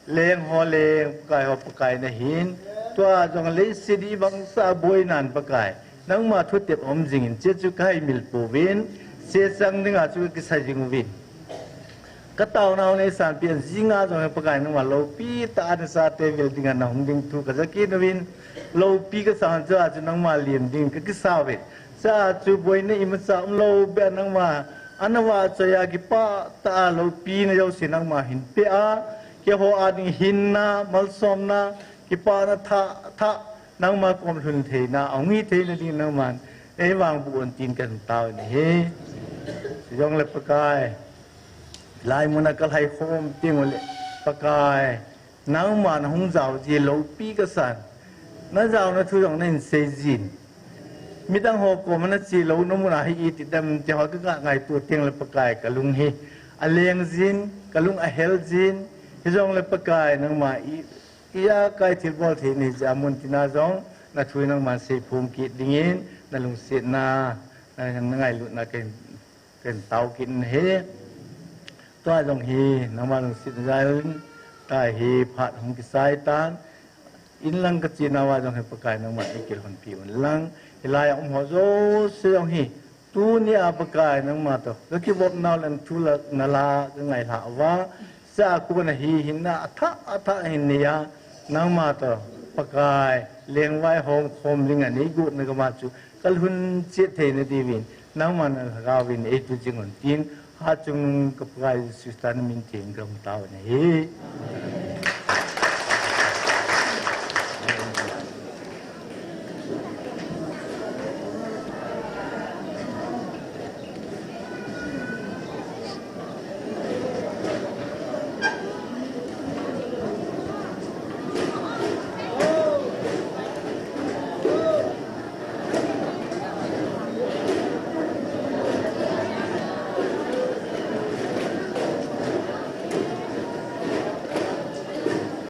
leng ho leng, Pakai ho Pakai na hin, tua jong leiset hi vangsa boinan Pakai, nangma thutep um jingin, chia chu ka haimil pouvin, chia chang dinga chu ka kisa jing uvin. Ka taona u nei sanpi an jinga jong hi Pakai nangma loupi tah a na chate vil dinga na hung ding thu ka ja kit uvin, loupi ka san chu a chu nangma lem ding ka kisa uvin. Cha chu boina imacha umlou beh a nangma, ana vahchoiya kipah tah a loupi na jouse nangma hin pe a, keiho a ding hinna, malsomna, kipana thah, thah, nangma kom lhun theina, ahung hi theina ding nangman ei vangboh un tin kahin tao in ahi. Chujongle Pakai, hilai muna ka lhai khom teng ule, Pakai, nangma na hung jao ji loupi ka san. Na jaona thu jong na hin sei jin. Midang ho koma na che louna muna hi iti dem ti ho ka ga ngaito teng le Pakai ka lung hi aleng jin, ka lung ahel jin. Hijongle Pakai nangma i, i a kai thilbol thei nei jeh a mun tina jong na thu hi nangman sei phong kit dingin na lungsetna, na, na ngailutna kahin kahin tao kit in ahi. Tua jong hi nangma lungsetna jal in, tua hi phat hung kisai tan, in lang ka che nauva jong hi Pakai nangman ei kilhonpi un lang. Hilai a um ho jouse jong hi, tunia Pakai nangma toh ka kivop nau le na thu la, na la ka ngailha uva, cha kona hi hinna athah athah hin nei a, nangma toh Pakai lengvaihom khom dinga nei gotna gam a chu ka lhun chet theina diuvin, nangma na lhagao vin ei tu jing un tin, Hatchungnung ka Pakai Jesu Christa na min theng ka hung tao in ahi.